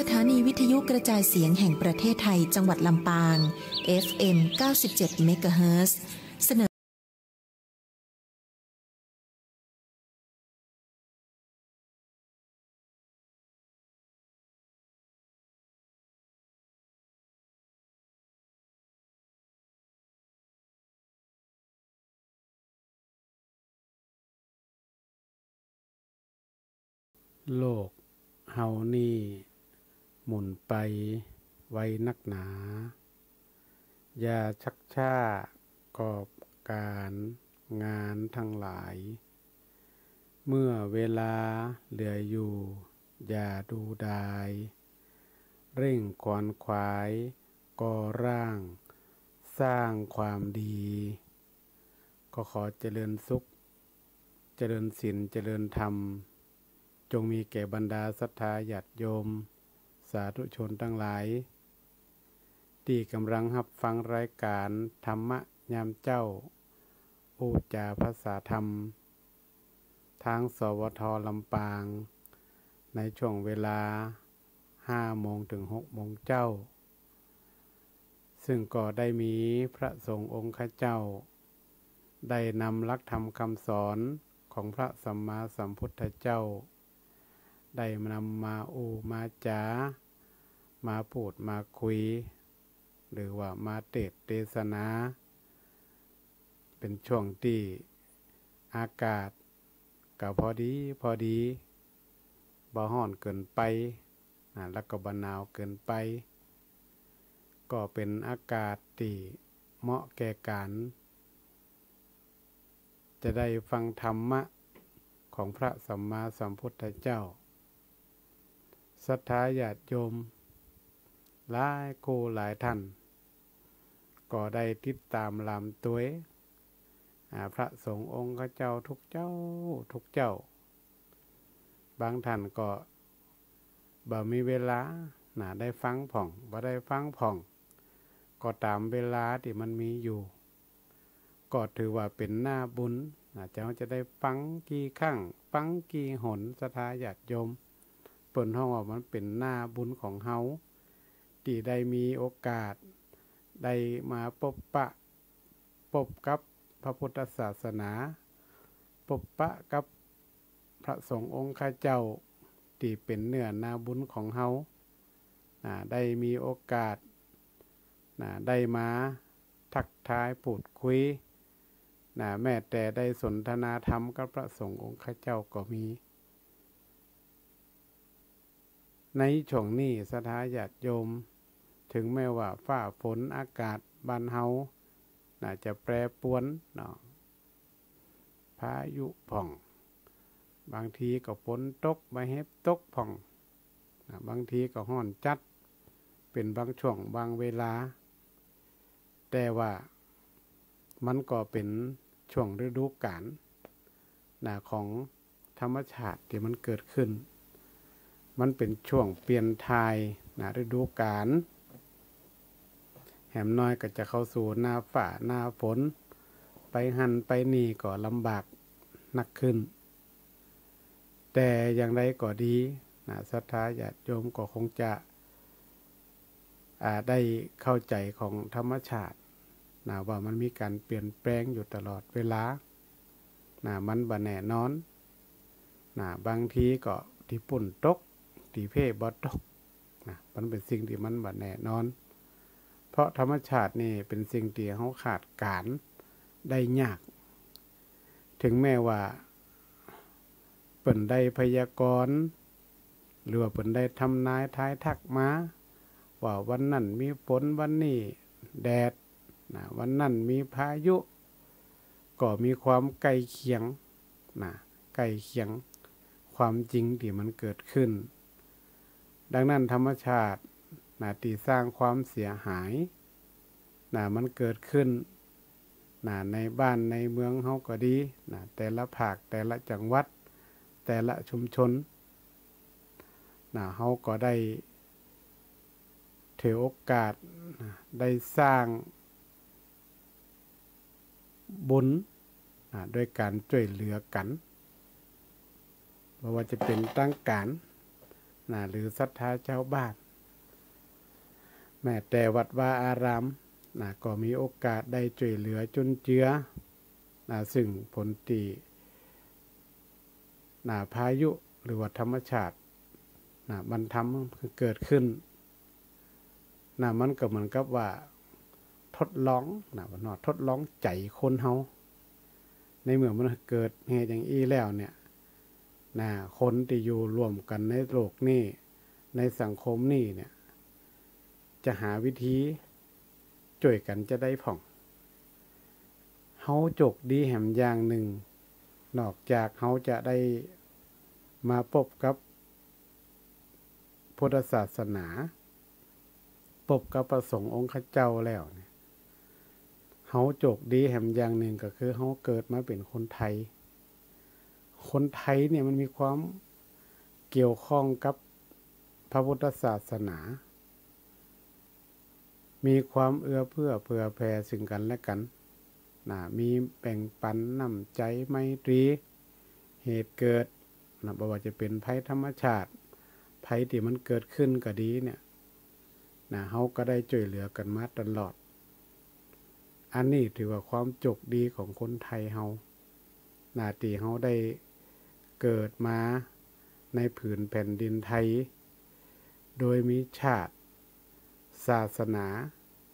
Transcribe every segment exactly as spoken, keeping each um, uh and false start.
สถานีวิทยุกระจายเสียงแห่งประเทศไทย จังหวัดลำปาง เอฟเอ็ม เก้าสิบเจ็ด เมกะเฮิรตซ์ เสนอ โลกเฮานี่หมุนไปไวนักหนา อย่าชักช้ากอบก๋านงานทั้งหลาย เมื่อเวลาเหลืออยู่อย่าดูดาย เร่งขวนขวายก่อร่างสร้างความดี ก็ขอเจริญสุข เจริญศีล เจริญธรรม จงมีแก่บรรดาศรัทธาญาติโยม สาธุชนทั้งหลาย ตี้ก่ำลังฮับฟังรายก๋านธรรมะยามเจ๊า อู้จ๋าภาษาธรรม ตาง สวท ลำปาง ในช่วงเวลาห้าโมงเถิงหกโมงเจ๊า ซึ่งก็ได้มีพระสงฆ์องค์ข้าเจ้า ได้นำหลักธรรมคำสอนของพระสัมมาสัมพุทธเจ้า ได้นำมาอู้มาจ๋า มาพูดมาคุย หรือว่ามาเตสน์เตสนา เป๋นช่วงตี้อากาศก็พอดีพอดี บ่ฮ้อนเกินไป อ่า แล้วก็บ่หนาวเกินไป ก็เป๋นอากาศตี้เหมาะแก่ก๋าน จะได้ฟังธรรมะของพระสัมมาสัมพุทธเจ้า ศรัทธาญาติโยมหลายคู่หลายท่าน ก็ได้ติดต๋ามหลามตวย อ่า พระสงฆ์องค์ข้าเจ้าทุกเจ้า ทุกเจ้า บางท่านก็บ่มีเวลา นะ ได้ฟังพ่อง บ่ได้ฟังพ่อง ก็ต๋ามเวลาตี้มันมีอยู่ ก็ถือว่าเป๋นหน้าบุญ นะ เจ้าจะได้ฟังกี่ครั้ง ฟังกี่หน ศรัทธาญาติโยม เปิ้นฮ้องว่ามันเป๋นหน้าบุญของเฮา ตี้ได้มีโอกาส ได้มาปบปะ ปบกับพระพุทธศาสนา ปบปะกับพระสงฆ์องค์ข้าเจ้า ตี้เป๋นเนื้อนาบุญของเฮา นะ ได้มีโอกาส นะ ได้มาทักทายพูดคุย นะ แม้แต่ได้สนทนาธรรมกับพระสงฆ์องค์ข้าเจ้าก็มี ในช่วงนี้ศรัทธาญาติโยม เถิงแม้ว่าฟ้าฝนอากาศบ้านเฮา นะ จะแปรปรวนเนาะ พายุพ่อง บางทีก็ฝนตก บ่าเห็บตกพ่อง นะ บางทีก็ฮ้อนจัด เป๋นบางช่วงบางเวลา แต่ว่ามันก็เป๋นช่วงฤดูกาล นะ ของธรรมชาติตี้มันเกิดขึ้น มันเป๋นช่วงเปลี่ยนถ่าย นะ ฤดูกาล แหมน้อยก็จะเข้าสู่หน้าฟ้าหน้าฝน ไปหั้นไปนี่ก็ลำบากนักขึ้น แต่อย่างใดก็ดี นะ ศรัทธาญาติโยมก็คงจะ อ่า ได้เข้าใจ๋ของธรรมชาติ นะ ว่ามันมีก๋านเปลี่ยนแปลงอยู่ตลอดเวลา นะ มันบ่แน่นอน นะ บางทีก็ตี้ปุ้นตก ตี้เพ้บ่ตก นะ มันเป๋นสิ่งตี้มันบ่แน่นอน เพราะธรรมชาตินี่เป๋นสิ่งตี้เฮาคาดก๋านได้ยาก เถิงแม้ว่าเปิ้นได้พยากรณ์ หรือว่าเปิ้นได้ทำนายทายทักมา ว่าวันนั้นมีฝน วันนี้แดด นะ วันนั้นมีพายุ ก็มีความใกล้เคียง นะ ใกล้เคียงความจริงตี้มันเกิดขึ้น ดังนั้นธรรมชาติ นะ ตี้สร้างความเสียหาย นะ มันเกิดขึ้น นะ ในบ้านในเมืองเฮาก็ดี นะ แต่ละภาคแต่ละจังหวัด แต่ละชุมชน นะ เฮาก็ได้ถือโอกาส นะ ได้สร้าง บุญ อ่า ด้วยก๋านจ้วยเหลือกั๋น บ่ว่าจะเป๋นตางก๋าน นะ หรือศรัทธาจาวบ้าน แม้แต่วัดวาอาราม นะ ก็มีโอกาสได้จ้วยเหลือจุนเจือ นะ ซึ่งผลตี้ นะ พายุหรือว่าธรรมชาติ นะ มันทำเกิดขึ้น นะ มันก็เหมือนกับว่าทดลอง นะ ว่าเนาะ ทดลองใจ๋คนเฮา ในเมื่อมันเกิดเหตุอย่างอี้แล้วเนี่ย นะ คนตี้อยู่ร่วมกั๋นในโลกนี้ ในสังคมนี้เนี่ย จะหาวิธีจ้วยกั๋นจาใดพ่อง เฮาโจคดีแหมอย่างนึ่ง นอกจากเฮาจะได้มาปบกับพุทธศาสนา ปบกับพระสงฆ์องค์ข้าเจ้าแล้วเนี่ย เฮาโจคดีแหมอย่างนึ่งก็คือเฮาเกิดมาเป๋นคนไทย คนไทยเนี่ยมันมีความเกี่ยวข้องกับพระพุทธศาสนา มีความเอื้อเฟื้อเผื่อแผ่ซึ่งกั๋นและกั๋น นะ มีแบ่งปันน้ำใจ๋ไมตรี เหตุเกิด นะ บ่ว่าจะเป๋นภัยธรรมชาติ ภัยตี้มันเกิดขึ้นก็ดีเนี่ย นะ เฮาก็ได้จ้วยเหลือกั๋นมาตลอด อันนี้ถือว่าความโจคดีของคนไทยเฮา นะ ตี้เฮาได้เกิดมาในผืนแผ่นดินไทย โดยมีชาติ ศาสนา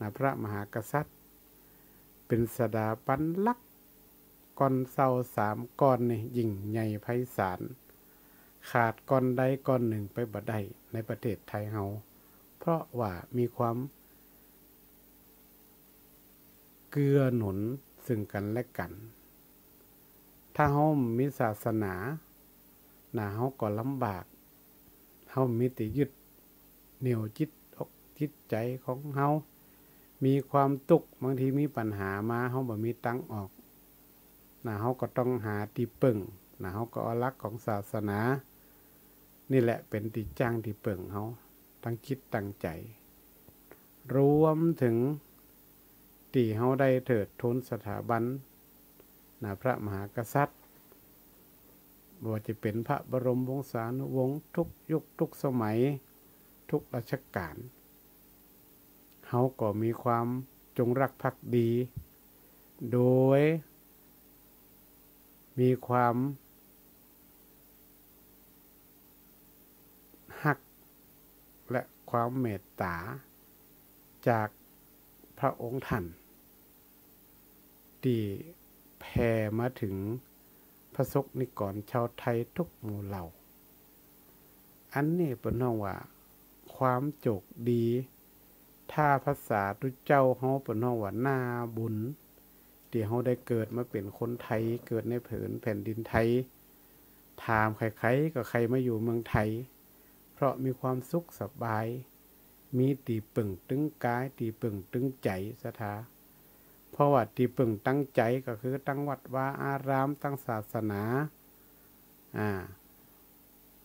นะ พระมหากษัตริย์ เป๋นสถาบันหลัก ก้อนเสาสามก้อนนี่ยิ่งใหญ่ไพศาล ขาดก้อนใดก้อนนึ่งไปบ่ได้ในประเทศไทยเฮา เพราะว่ามีความเกื้อหนุนซึ่งกั๋นและกั๋น ถ้าเฮาบ่มีศาสนา นะ เฮาก็ลำบาก เฮาบ่มีตี้ยึดเหนี่ยวจิตอกจิตใจ๋ของเฮา มีความตุ๊กข์ บางทีมีปัญหามา เฮาบ่มีตางออก นะ เฮาก็ต้องหาตี้เปิ้ง นะ เฮาก็เอาหลักของศาสนานี่แหละเป๋นตี้จ้างตี้เปิ้งเฮา ตั้งจิตตั้งใจ๋ รวมเถิงตี้เฮาได้เทิดทูนสถาบัน นะ พระมหากษัตริย์ บ่ว่าจะเป๋นพระบรมวงศานุวงศ์ทุกยุคทุกสมัย ทุกรัชกาล เฮาก็มีความจงรักภักดี โดยมีความฮักและความเมตต๋าจากพระองค์ท่าน ตี้แผ่มาเถิงพระสงฆ์นิกรชาวไทยทุกหมู่เหล่า อันนี้เปิ้นฮ้องว่าความโจคดี ถ้าภาษาตุ๊เจ้าเฮาเปิ้นฮ้องว่าหน้าบุญ ตี้เฮาได้เกิดมาเป๋นคนไทย เกิดในผืนแผ่นดินไทย ถามใผๆ ก็ใค่มาอยู่เมืองไทย เพราะมีความสุขสบาย มีตี้เปิ้งตึงกาย ตี้เปิ้งตึงใจ๋ศรัทธา เพราะว่าตี้เปิ้งตึงใจ๋ก็คือตึงวัดวาอาราม ตึงศาสนา อ่า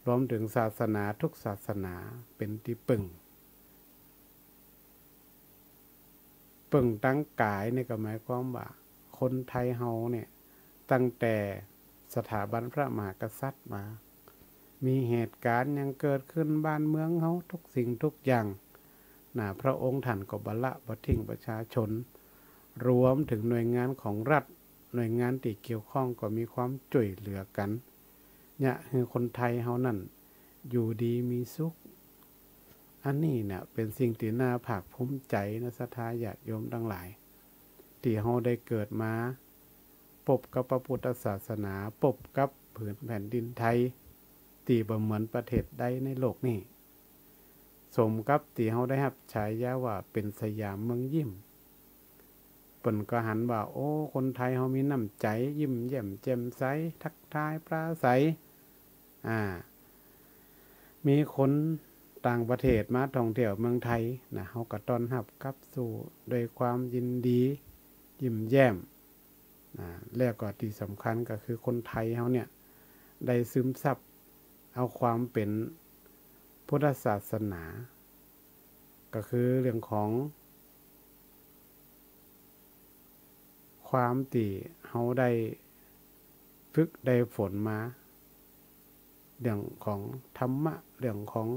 รวมเถิงศาสนาทุกศาสนาเป๋นตี้เปิ้ง เปิ้งตึงกายนี่ก็หมายความว่าคนไทยเฮาเนี่ย ตั้งแต่สถาบันพระมหากษัตริย์มา มีเหตุก๋ารณ์หยังเกิดขึ้นบ้านเมืองเฮาทุกสิ่งทุกอย่าง นะ พระองค์ท่านก็บ่ละบ่ทิ้งประชาชน รวมเถิงหน่วยงานของรัฐ หน่วยงานตี้เกี่ยวข้องก็มีความจ้วยเหลือกั๋น เยียะหื้อคนไทยเฮานั้นอยู่ดีมีสุข อันนี้เนี่ยเป๋นสิ่งตี้น่าภาคภูมิใจ๋นะ ศรัทธาญาติโยมตังหลาย ตี้เฮาได้เกิดมาปบกับพระพุทธศาสนา ปบกับผืนแผ่นดินไทย ตี้บ่เหมือนประเทศใดในโลกนี้ สมกับตี้เฮาได้ฮับฉายาว่าเป๋นสยามเมืองยิ้ม เปิ้นก็หันว่า โอ้ คนไทยเฮามีน้ำใจ๋ ยิ้มแย้มแจ่มใส ทักทายปราศรัย อ่า มีคนต่างประเทศมาท่องเที่ยวเมืองไทยนะ เฮาก็ต้อนฮับขับสู้ด้วยความยินดี ยิ้มแย้ม อ่า แล้วก็ตี้สำคัญก็คือคนไทยเฮาเนี่ย ได้ซึมซับเอาความเป๋นพุทธศาสนา ก็คือเรื่องของความตี้เฮาได้ฝึกได้ฝนมา เรื่องของธรรมะ เรื่องของ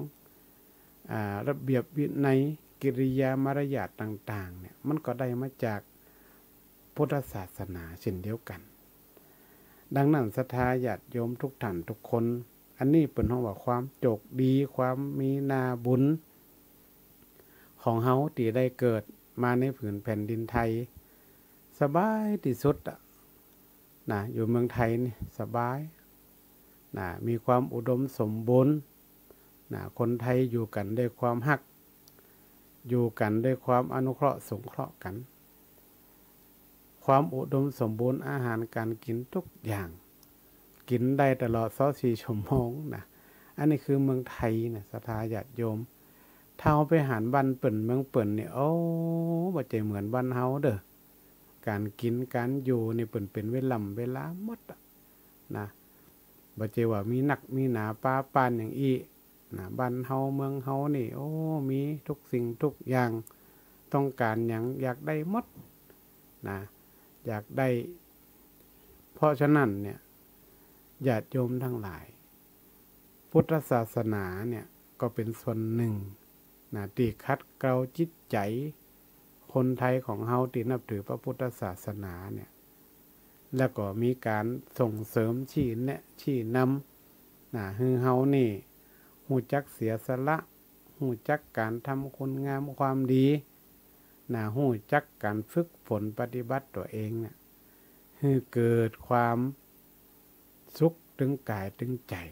อ่า ระเบียบวินัย กิริยามารยาทต่างๆ เนี่ย มันก็ได้มาจากพุทธศาสนาเช่นเดียวกัน ดังนั้นศรัทธาญาติโยมทุกท่านทุกคน อันนี้เปิ้นฮ้องว่าความโจคดี ความมีนาบุญ ของเฮาตี้ได้เกิดมาในผืนแผ่นดินไทย สบายตี้สุดอะ นะ อยู่เมืองไทยนี่สบาย นะ มีความอุดมสมบูรณ์ นะ คนไทยอยู่กั๋นด้วยความฮัก อยู่กั๋นด้วยความอนุเคราะห์สงเคราะห์กั๋น ความอุดมสมบูรณ์ อาหารก๋านกิ๋นทุกอย่าง กิ๋นได้ตลอดซาวสี่ชั่วโมงนะ อันนี้คือเมืองไทยนะ ศรัทธาญาติโยม ถ้าเฮาไปหันบ้านเปิ้นเมืองเปิ้นเนี่ย โอ้ บ่ใจ้เหมือนบ้านเฮาเด้อ ก๋านกิ๋นก๋านอยู่นี่เปิ้นเป๋นเวล่ำเวลาหมดอะ นะ บ่ใจ้ว่ามีนักมีหนาปาปานอย่างอี้นะ บ้านเฮาเมืองเฮานี่ โอ้ มีทุกสิ่งทุกอย่าง ต้องก๋านหยังอยากได้หมดนะ อยากได้ เพราะฉะนั้นเนี่ย ญาติโยมทั้งหลาย พุทธศาสนาเนี่ยก็เป๋นส่วนนึ่งนะ ตี้ขัดเกลาจิตใจ๋คนไทยของเฮาตี้นับถือพระพุทธศาสนาเนี่ย แล้วก็มีก๋านส่งเสริมชี้แนะชี้นำนะ หื้อเฮานี่ฮู้จักเสียสละ ฮู้จักก๋านทำคุณงามความดีนะ ฮู้จักก๋านฝึกฝนปฏิบัติตั๋วเองเนี่ย หื้อเกิดความสุขตึงก๋ายตึงใจ๋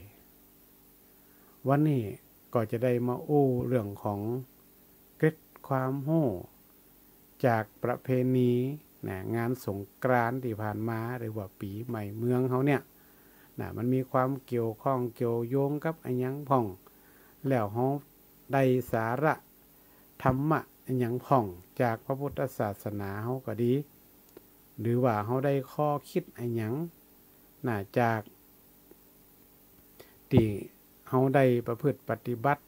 วันนี้ก็จะได้มาอู้เรื่องของเกร็ดความฮู้จากประเพณีนะ งานสงกรานต์ตี้ผ่านมา หรือว่าปี๋ใหม่เมืองเฮาเนี่ยนะ มันมีความเกี่ยวข้องเกี่ยวโยงกับอะหยังพ่อง แล้วเฮาได้สาระธรรมะอะหยังพ่องจากพระพุทธศาสนาเฮาก็ดี หรือว่าเฮาได้ข้อคิดอะหยังนะ จากตี้เฮาได้ประพฤติปฏิบัติ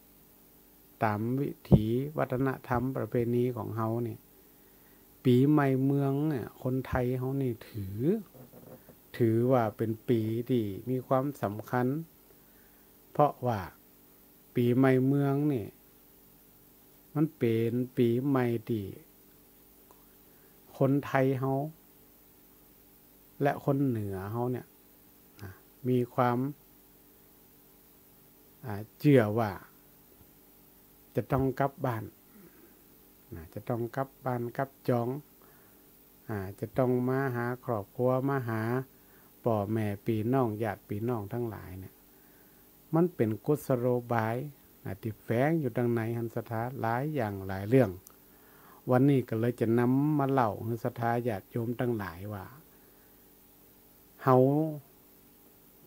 ต๋ามวิถีวัฒนธรรมประเพณีของเฮาเนี่ย ปี๋ใหม่เมืองเนี่ย คนไทยเฮานี่ถือ ถือว่าเป๋นปี๋ตี้มีความสำคัญ เพราะว่าปี๋ใหม่เมืองนี่ มันเป๋นปี๋ใหม่ตี้คนไทยเฮา และคนเหนือเฮาเนี่ยนะ มีความ อ่า เจื้อว่าจะต้องกลับบ้านนะ จะต้องกลับบ้านกลับจอง อ่า จะต้องมาหาครอบครัว มาหาป้อแม่ปี้น้อง ญาติปี้น้องตังหลายเนี่ย มันเป๋นกุศโลบายนะ ตี้แฝงอยู่ตังในหั้นศรัทธา หลายอย่างหลายเรื่อง วันนี้ก็เลยจะนำมาเล่าหื้อศรัทธาญาติโยมตังหลายว่า เฮา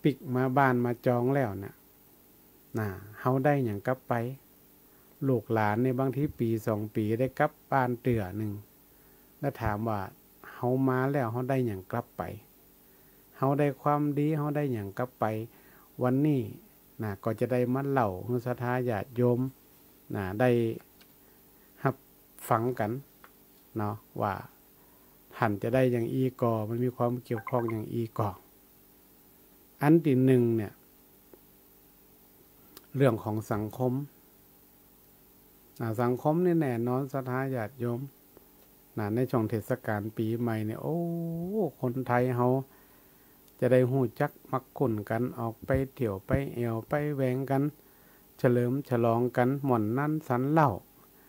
ปิ๊กมาบ้านมาจองแล้วเนี่ยนะ เฮาได้หยังกลับไป ลูกหลานเนี่ยบางทีปี๋สองปี๋ได้กลับบ้านเตื้อนึ่ง แล้วถามว่าเฮามาแล้วเฮาได้หยังกลับไป เฮาได้ความดี เฮาได้หยังกลับไป วันนี้นะ ก็จะได้มาเล่าหื้อศรัทธาญาติโยมนะ ได้ฮับฟังกั๋นเนาะ ว่าหั้นจะได้หยังอี้ก่อ มันมีความเกี่ยวข้องหยังอี้ก่อ อันตี้นึ่งเนี่ย เรื่องของสังคม อ่า สังคมนี่แน่นอนศรัทธาญาติโยมนะ ในช่วงเทศกาลปี๋ใหม่เนี่ย โอ้ คนไทยเฮาจะได้ฮู้จักมักคุ้นกั๋น ออกไปเที่ยวไปแอ่วไปแหวงกั๋น เฉลิมฉลองกั๋น ม่วนนันสันเหล้า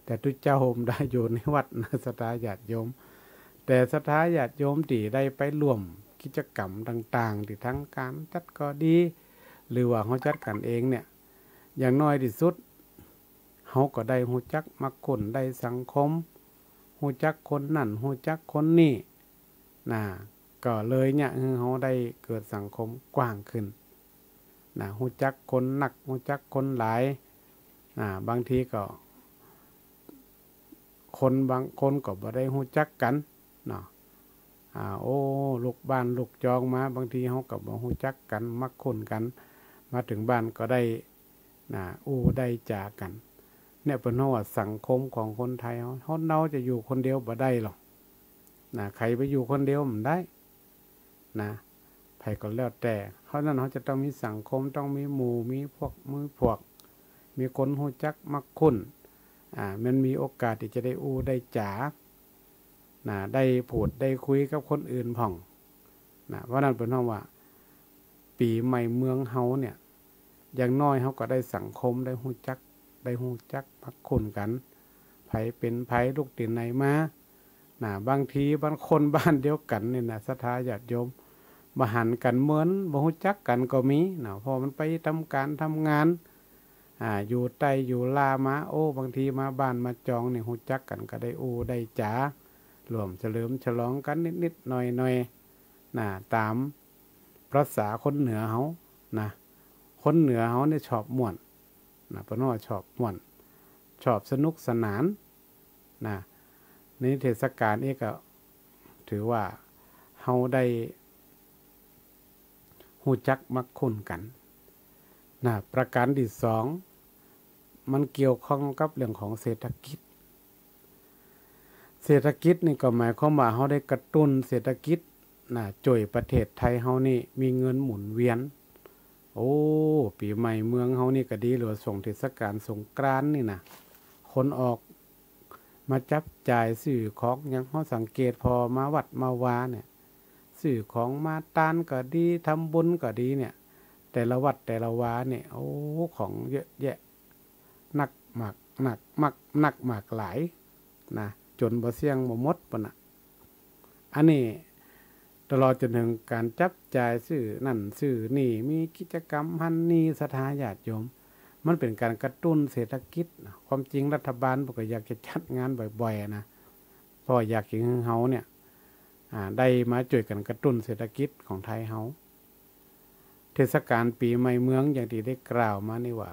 แต่ตุ๊เจ้าบ่ได้อยู่ในวัดนะศรัทธาญาติโยม แต่ศรัทธาญาติโยมตี้ได้ไปร่วมกิจกรรมต่างๆ ตี้ทางก๋านจัดก็ดี หรือว่าเฮาจัดกั๋นเองเนี่ย อย่างน้อยตี้สุด เฮาก็ได้ฮู้จักมักคุ้น ได้สังคม ฮู้จักคนนั้น ฮู้จักคนนี้นะ ก็เลยเยียะหื้อเฮาได้เกิดสังคมกว้างขึ้นนะ ฮู้จักคนนัก ฮู้จักคนหลายนะ บางทีก็ คนบางคนก็บ่ได้ฮู้จักกั๋นเนาะ อ่า โอ้ ลูกบ้านลูกจองมา บางทีเฮาก็บ่ฮู้จักกั๋น มักคุ้นกั๋น มาเถิงบ้านก็ได้นะ อู้ได้จ๋ากั๋น เนี่ยเปิ้นฮ้องว่าสังคมของคนไทยเฮา คนเฮาจะอยู่คนเดียวบ่ได้หรอกนะ ใผไปอยู่คนเดียวบ่ได้นะ ใผก็แล้วแต่ เพราะนั้นเฮาจะต้องมีสังคม ต้องมีหมู่ มีพวก มีพวก มีคนฮู้จักมักคุ้น อ่า มันมีโอกาสตี้จะได้อู้ได้จ๋า นะ ได้พูดได้คุยกับคนอื่นพ่อง นะ เพราะนั้นเปิ้นฮ้องว่า ปี๋ใหม่เมืองเฮาเนี่ย อย่างน้อยเฮาก็ได้สังคม ได้ฮู้จัก ได้ฮู้จักมักคุ้นกั๋น ใผเป๋นใผ ลุกตี้ไหนมา นะ บางทีบางคนบ้านเดียวกั๋นนี่นะ ศรัทธาญาติโยม บ่หันกั๋นเหมือนบ่ฮู้จักกั๋นก็มีนะ เพราะมันไปทำก๋านทำงาน อ่า อยู่ใต้อยู่ลาวมา โอ้ บางทีมาบ้านมาจองนี่ฮู้จักกั๋นก็ได้อู้ได้จ๋า ร่วมเฉลิมฉลองกั๋นนิดๆ หน่อยๆ นะ ต๋ามภาษาคนเหนือเฮานะ คนเหนือเฮาเนี่ยชอบม่วนนะ เปิ้นว่าชอบม่วน ชอบสนุกสนานนะ ในเทศกาลอี้ก็ถือว่าเฮาได้ฮู้จักมักคุ้นกั๋นนะ ประก๋านตี้สอง มันเกี่ยวข้องกับเรื่องของเศรษฐกิจ เศรษฐกิจนี่ก็หมายความว่าเฮาได้กระตุ้นเศรษฐกิจนะ จ้วยประเทศไทยเฮานี่มีเงินหมุนเวียน โอ้ ปี๋ใหม่เมืองเฮานี่ก็ดี หรือว่าช่วงเทศกาลสงกรานต์นี่นะ คนออกมาจับจ่ายซื้อของ อย่างเฮาสังเกตผ่อมาวัดมาวาเนี่ย ซื้อของมาตานก็ดี ทำบุญก็ดีเนี่ย แต่ละวัดแต่ละวาเนี่ย โอ้ ของเยอะแยะ นักหมาก นักหมาก นักหมากหลายนะ จ๋นบ่เสี้ยงบ่หมดปุ้นน่ะ อันนี้ตลอดจ๋นเถิงก๋านจับจ่ายซื้อนั่นซื้อนี่ มีกิจกรรมหั้นนี่ ศรัทธาญาติโยม มันเป๋นก๋านกระตุ้นเศรษฐกิจนะ ความจริงรัฐบาลเปิ้นก็อยากจะจัดงานบ่อยๆ นะ เพราะอยากจะหื้อเฮาเนี่ย อ่า ได้มาจ้วยกั๋นกระตุ้นเศรษฐกิจของไทยเฮา เทศกาลปี๋ใหม่เมืองอย่างตี้ได้กล่าวมานี่ว่า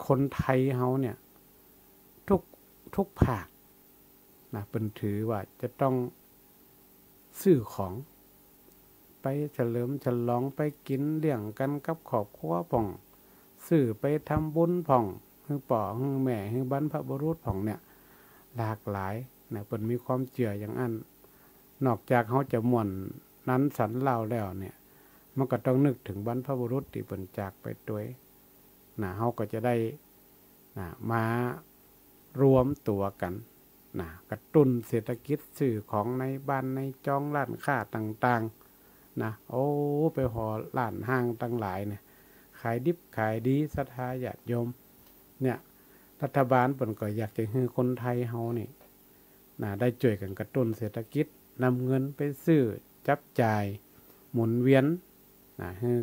คนไทยเฮาเนี่ย ทุก ทุกภาคนะ เปิ้นถือว่าจะต้องซื้อของ ไปเฉลิมฉลอง ไปกิ๋นเลี้ยงกั๋นกับครอบครัวพ่อง ซื้อไปทำบุญพ่อง หื้อป้อหื้อแม่ หื้อบรรพบุรุษพ่องเนี่ย หลากหลายนะ เปิ้นมีความเจื้ออย่างอั้น นอกจากเฮาจะม่วนนันสันเหล้าแล้วเนี่ย มันก็ต้องนึกเถิงบรรพบุรุษตี้เปิ้นจากไปตวยนะ เฮาก็จะได้นะ มารวมตั๋วกั๋นนะ กระตุ้นเศรษฐกิจ ซื้อของในบ้านในจอง ร้านค้าต่างๆ นะ โอ้ ไปผ่อร้านฮ้างตังหลายเนี่ย ขายดิบขายดี ศรัทธาญาติโยม เนี่ย รัฐบาลเปิ้นก็อยากจะหื้อคนไทยเฮานี่นะ ได้จ้วยกั๋นกระตุ้นเศรษฐกิจ นำเงินไปซื้อจับจ่ายหมุนเวียนนะ หื้อ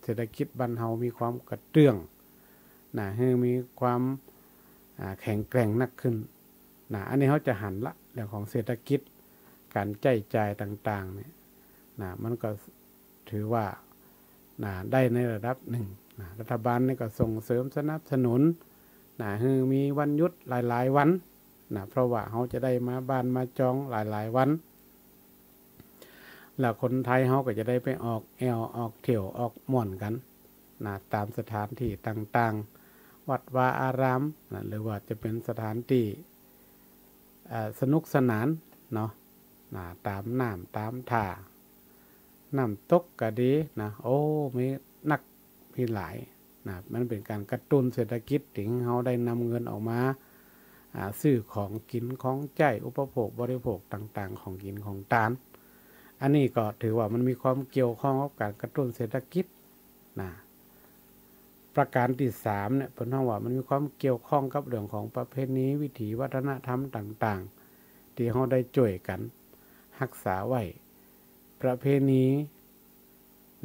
เศรษฐกิจบ้านเฮามีความกระเตื้องนะ หื้อมีความ อ่า แข็งแกร่งนักขึ้นนะ อันนี้เฮาจะหันละ เรื่องของเศรษฐกิจ ก๋านใจ๊จ่ายต่างๆ เนี่ยนะ มันก็ถือว่านะ ได้ในระดับนึ่งนะ รัฐบาลนี่ก็ส่งเสริมสนับสนุนนะ หื้อมีวันหยุดหลายๆ วันนะ เพราะว่าเฮาจะได้มาบ้านมาจองหลายๆ วัน แล้วคนไทยเฮาก็จะได้ไปออกแอ่ว ออกเที่ยว ออกม่วนกั๋นนะ ต๋ามสถานตี้ต่างๆ วัดวาอารามนะ หรือว่าจะเป๋นสถานตี้ เอ่อ สนุกสนานเนาะนะ ต๋ามน้ำ ต๋ามท่า น้ำตกก็ดีนะ โอ้ มีนัก มีหลายนะ มันเป๋นก๋านกระตุ้นเศรษฐกิจ ตี้หื้อเฮาได้นำเงินออกมา อ่า ซื้อของกิ๋นของใจ๊ อุปโภคบริโภคต่างๆ ของกิ๋นของตาน อันนี้ก็ถือว่ามันมีความเกี่ยวข้องกับก๋านกระตุ้นเศรษฐกิจนะ ประก๋านตี้สามเนี่ย เปิ้นฮ้องว่ามันมีความเกี่ยวข้องกับเรื่องของประเพณี วิถีวัฒนธรรมต่างๆ ตี้เฮาได้จ้วยกั๋นฮักษาไว้ ประเพณี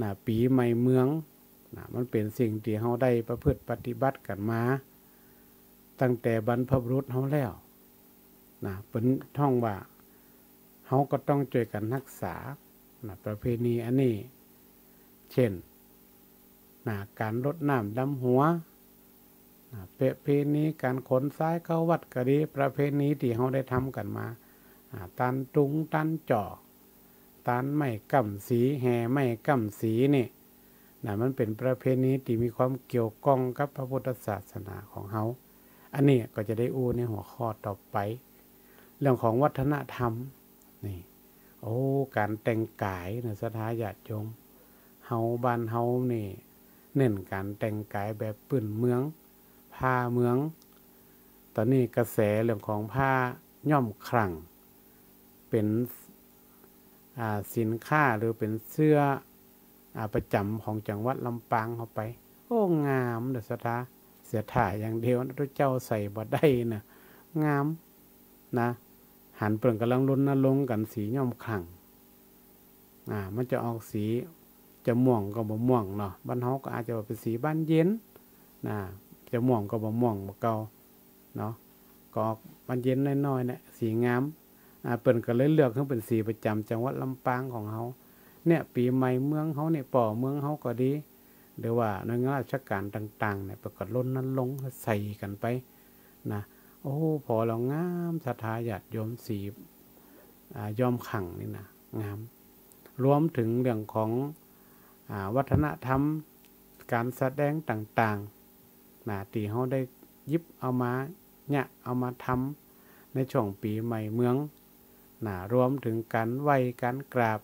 นะ ปี๋ใหม่เมืองนะ มันเป๋นสิ่งตี้เฮาได้ประพฤติปฏิบัติกั๋นมา ตั้งแต่บรรพบุรุษเฮาแล้วนะ เปิ้นฮ้องว่าเฮาก็ต้องจ้วยกั๋นฮักษานะ ประเพณีอันนี้ เช่นนะ ก๋านรดน้ำดำหัวนะ ประเพณีก๋านขนทรายเข้าวัดก็ดี ประเพณีตี้เฮาได้ทำกั๋นมา อ่า ตานตุง ตานจ่อ ตานไม้ก้ำสี แห่ไม้ก้ำสีนี่นะ มันเป๋นประเพณีตี้มีความเกี่ยวข้องกับพระพุทธศาสนาของเฮา อันนี้ก็จะได้อู้ในหัวข้อต่อไป เรื่องของวัฒนธรรมนี่ โอ้ ก๋านแต่งก๋ายเนาะ ศรัทธาญาติโยม เฮา บ้านเฮานี่ เน้นก๋านแต่งก๋ายแบบปื้นเมือง ผ้าเมือง ต๋อนนี้กระแสเรื่องของผ้าย้อมขลั่ง เป๋น อ่า สินค้าหรือเป๋นเสื้อ อ่า ประจ๋ำของจังหวัดลำปางเฮาไป โอ้ งามเนาะศรัทธา เสียถ่าอย่างเดียวนะ ตุ๊เจ้าใส่บ่ได้นะ งามนะ หันเปิ้นก่ำลังรณรงค์กั๋นสีย้อมขลั่ง อ่า มันจะออกสี จะม่วงก็บ่ม่วงเนาะ บ้านเฮาก็อาจจะว่าเป๋นสีบานเย็นนะ จะม่วงก็บ่ม่วงบ่าเก่าเนาะ ก็ออกบานเย็นน้อยๆ เนี่ย สีงาม อ่า เปิ้นก็เลยเลือกหื้อเป๋นสีประจ๋ำจังหวัดลำปางของเฮา เนี่ย ปี๋ใหม่เมืองเฮาเนี่ย ป้อเมืองเฮาก็ดี หรือว่าหน่วยงานราชก๋านต่างๆ เนี่ย เปิ้นก็รณรงค์ใส่กั๋นไปนะ โอ้ ผ่อแล้วงาม ศรัทธาญาติโยม สี อ่า ย้อมขลั่งนี่นะ งาม รวมเถิงเรื่องของ อ่า วัฒนธรรม ก๋านแสดงต่างๆ นะ ตี้เฮาได้หยิบเอามา เยียะเอามาทำในช่วงปี๋ใหม่เมืองนะ รวมเถิงก๋านไหว้ก๋านกราบ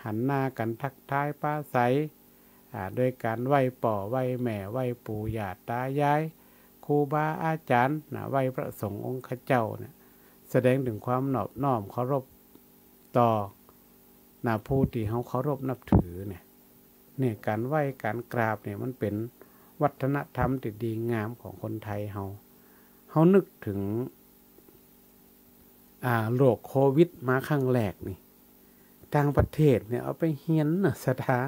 หันหน้ากั๋นทักทายปราศรัย อ่า โดยก๋านไหว้ป้อไหว้แม่ ไหว้ปู่ย่าต๋ายาย ครูบาอาจ๋ารย์นะ ไหว้พระสงฆ์องค์ข้าเจ้าเนี่ย แสดงเถิงความนอบน้อมเคารพต่อ นะ ผู้ตี้เฮาเคารพนับถือเนี่ย เนี่ย ก๋านไหว้ก๋านกราบเนี่ย มันเป๋นวัฒนธรรมตี้ดีงามของคนไทยเฮา เฮานึกเถิง อ่า โรคโควิดมาครั้งแรกนี่ ต่างประเทศเนี่ยเอาไปเฮียนนะ ศรัทธา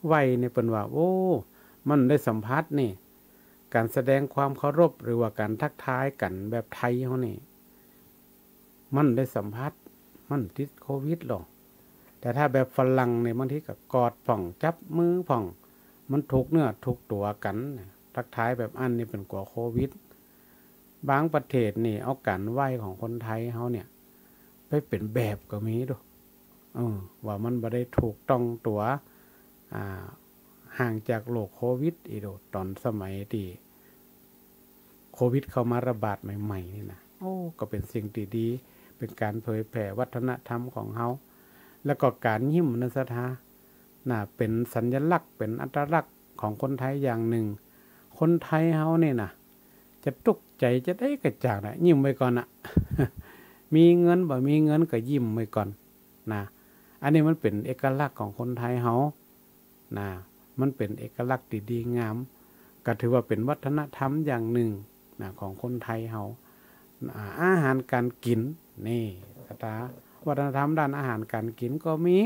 ไหว้เนี่ย เปิ้นว่า โอ้ มันได้สัมผัสนี่ ก๋านแสดงความเคารพหรือว่าก๋านทักทายกั๋นแบบไทยเฮานี่ มันได้สัมผัส มันติดโควิดหรอ แต่ถ้าแบบฝรั่งเนี่ย บางทีก็กอดพ่อง จับมือพ่อง มันถูกเนื้อถูกตั๋วกั๋น ทักทายแบบอั้นนี่เปิ้นกั๋วโควิด บางประเทศนี่เอาก๋านไหว้ของคนไทยเฮาเนี่ย ไปเป๋นแบบก็มีดู เออ ว่ามันบ่ได้ถูกต้องตั๋ว อ่า ห่างจากโรคโควิดอีกดู ต๋อนสมัยตี้โควิดเข้ามาระบาดใหม่ๆ นี่นะ โอ้ ก็เป๋นสิ่งตี้ดี เป๋นก๋านเผยแผ่วัฒนธรรมของเฮา แล้วก็ก๋านยิ้มนะ ศรัทธา นะ เป๋นสัญลักษณ์ เป๋นอัตลักษณ์ของคนไทยอย่างนึ่ง คนไทยเฮานี่นะ จะตุ๊กใจ๋จะใดก็จ่างนะ ยิ้มไว้ก่อนนะ มีเงินบ่มีเงินก็ยิ้มไว้ก่อนนะ อันนี้มันเป๋นเอกลักษณ์ของคนไทยเฮานะ มันเป๋นเอกลักษณ์ตี้ดีงาม ก็ถือว่าเป๋นวัฒนธรรมอย่างนึ่งนะ ของคนไทยเฮา อ่า อาหารก๋านกิ๋น นี่ ศรัทธา วัฒนธรรมด้านอาหารก๋านกิ๋นก็มี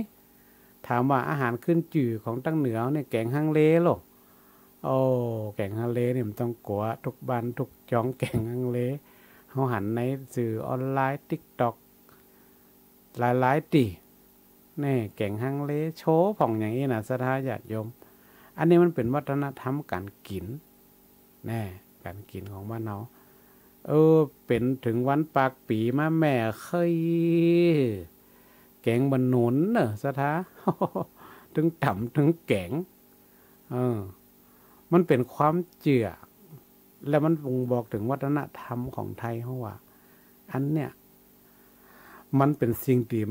ถามว่าอาหารขึ้นจื่อของตางเหนือเนี่ย แก๋งฮังเลโลก โอ้ แก๋งฮังเลนี่มันต้องกั๋ว ทุกบ้านทุกจ๊องแก๋งฮังเล เฮาหันในสื่อออนไลน์ ติ๊กต็อก หลายๆ ตี้ นี่ แก๋งฮังเลโชว์พ่องอย่างอี้นะ ศรัทธาญาติโยม อันนี้มันเป๋นวัฒนธรรมก๋านกิ๋น แน่ ก๋านกิ๋นของบ้านเฮา เออ เป๋นเถิงวันปากปี๋มาแม่เค้ย แก๋งบ่าหนุนเน่อ ศรัทธา ตึงต๋ำตึงแก๋ง เออ มันเป๋นความเจื้อ และมันบ่งบอกเถิงวัฒนธรรมของไทยเฮาว่า อันเนี้ย มันเป๋นสิ่งตี้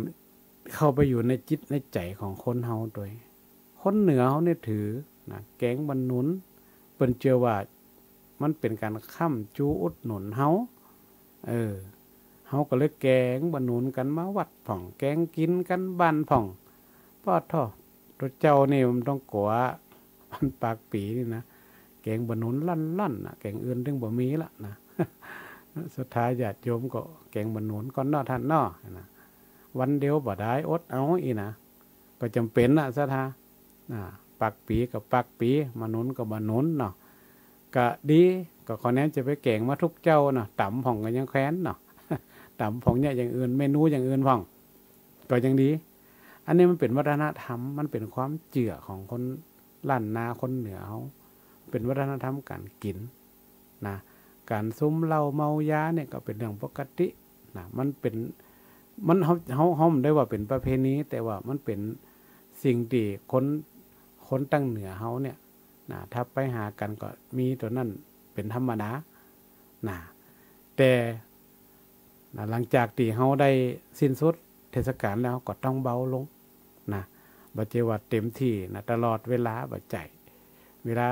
เข้าไปอยู่ในจิตในใจ๋ของคนเฮาโดย คนเหนือเฮาเนี่ยถือนะ แก๋งบ่าหนุน เปิ้นเจื้อว่ามันเป๋นก๋านค้ำจูอุดหนุนเฮา เออ เฮาก็เลยแก๋งบ่าหนุนกั๋นมาวัดพ่อง แก๋งกิ๋นกั๋นบ้านพ่อง ปอดโธ่ ตุ๊เจ้านี่มันต้องกั๋ว วันปากปี๋นี่นะ แก๋งบ่าหนุนลั่นๆ นะ แก๋งอื่นตึงบ่มีละนะ ศรัทธาญาติโยมก็แก๋งบ่าหนุนก่อนเนาะต้านเนาะนะ วันเดียวบ่ได้ อดเอาอี้นะ ก็จ๋ำเป๋นนะศรัทธา อ่า ปากปี๋ก็ปากปี๋ บ่าหนุนก็บ่าหนุนเนาะ ก็ดี ก็ขอแนะนำจะไปแก๋งมาทุกเจ้าเนาะ ต๋ำพ่องก็ยังแควนเนาะ ต๋ำพ่องเนี่ยอย่างอื่น เมนูอย่างอื่นพ่อง ก็ยังดี อันนี้มันเป๋นวัฒนธรรม มันเป๋นความเจื้อของคนล้านนาคนเหนือเฮา เป๋นวัฒนธรรมก๋านกิ๋นนะ ก๋านสูบเหล้าเมายาเนี่ยก็เป๋นเรื่องปกตินะ มันเป๋น มัน เฮา เฮา เฮาบ่ได้ว่าเป๋นประเพณี แต่ว่ามันเป๋นสิ่งตี้คน คนตางเหนือเฮาเนี่ยนะ ถ้าไปหากั๋นก็มีตั๋วนั้นเป๋นธรรมดานะ แต่นะ หลังจากตี้เฮาได้สิ้นสุด เทศกาลแล้วเฮาก็ต้องเบาลงนะ บ่ใจ้ว่าเต็มตี้นะ ตลอดเวลา บ่ใจ้ เวลา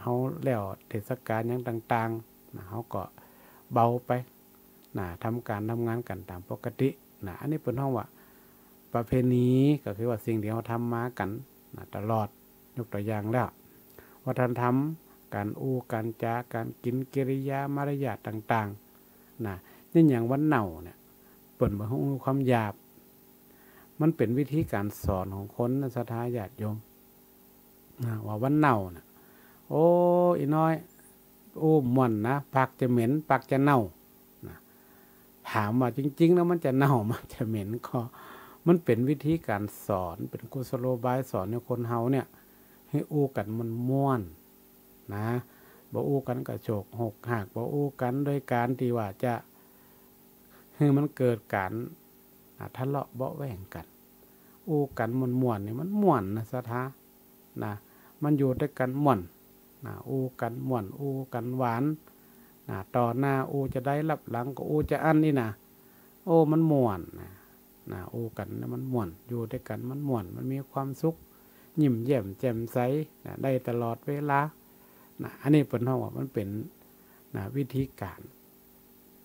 เฮาแล้วเทศกาลหยังต่างๆ นะ เฮาก็เบาไปนะ ทำก๋านทำงานกั๋นต๋ามปกตินะ อันนี้เปิ้นฮ้องว่าประเพณี ก็คือว่าสิ่งตี้เฮาทำมากั๋นนะ ตลอด ยกตั๋วอย่างแล้ว วัฒนธรรม ก๋านอู้ก๋านจาก๋านกิ๋น กิริยามารยาทต่างๆ นะ เยียะอย่างวันเน่าเนี่ย เปิ้นบ่ฮู้ความหยาบ มันเป๋นวิธีก๋านสอนของคนนะ ศรัทธาญาติโยม นะ ว่าวันเน่าน่ะ โอ้ อี่น้อย อู้ม่วนนะ ปากจะเหม็น ปากจะเน่า นะ ถามว่าจริงๆ แล้วมันจะเน่า มันจะเหม็น ก็ มันเป๋นวิธีก๋านสอน เป๋นกุศโลบายสอนหื้อคนเฮาเนี่ย หื้ออู้กั๋นม่วนๆ นะ บ่อู้กั๋นกระโชกหกหัก บ่อู้กั๋นโดยก๋านตี้ว่าจะ หื้อมันเกิดก๋าน อ่า ทะเลาะเบาะแว้งกั๋น อู้กั๋นม่วนๆ นี่มันม่วนนะ ศรัทธา นะ มันอยู่ตวยกั๋นม่วน นะ อู้กั๋นม่วน อู้กั๋นหวาน นะ ต่อหน้าอู้จาใด ลับหลังก็อู้จาอั้นนี่นะ โอ้ มันม่วนนะ นะ อู้กั๋นนะ มันม่วน อยู่ตวยกั๋นมันม่วน มันมีความสุข ยิ้มแย้มแจ่มใส นะ ได้ตลอดเวลา นะ อันนี้เปิ้นฮ้องว่ามันเป๋น นะ วิธีก๋าน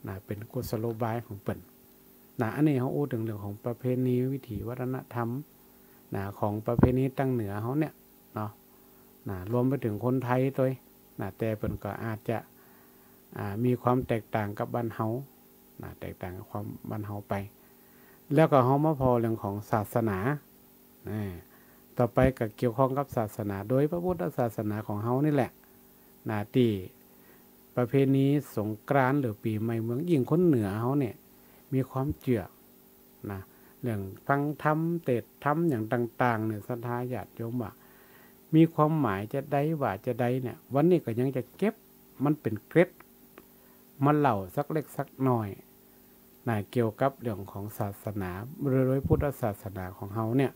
นะ เป๋นกุศโลบายของเปิ้น นะ อันนี้เฮาอู้เถิงเรื่องของประเพณีวิถีวัฒนธรรม นะ ของประเพณีตางเหนือเฮาเนี่ยเนาะ นะ รวมไปเถิงคนไทยตวย นะ แต่เปิ้นก็อาจจะ อ่า มีความแตกต่างกับบ้านเฮา นะ แตกต่างกับความบ้านเฮาไป แล้วก็เฮามาผ่อเรื่องของศาสนา อ่า ต่อไปก็เกี่ยวข้องกับศาสนา โดยพระพุทธศาสนาของเฮานี่แหละ นะ ตี้ประเพณีสงกรานต์หรือปี๋ใหม่เมือง ยิ่งคนเหนือเฮาเนี่ย มีความเจื้อ นะ เรื่องฟังธรรม เตสน์ธรรม อย่างต่างๆ เนี่ย ศรัทธาญาติโยมว่า มีความหมายจาใดว่าจาใดเนี่ย วันนี้ก็ยังจะเก็บมันเป๋นเกร็ด มาเล่าสักเล็กสักน้อย นะ เกี่ยวกับเรื่องของศาสนา โดย โดยพุทธศาสนาของเฮาเนี่ย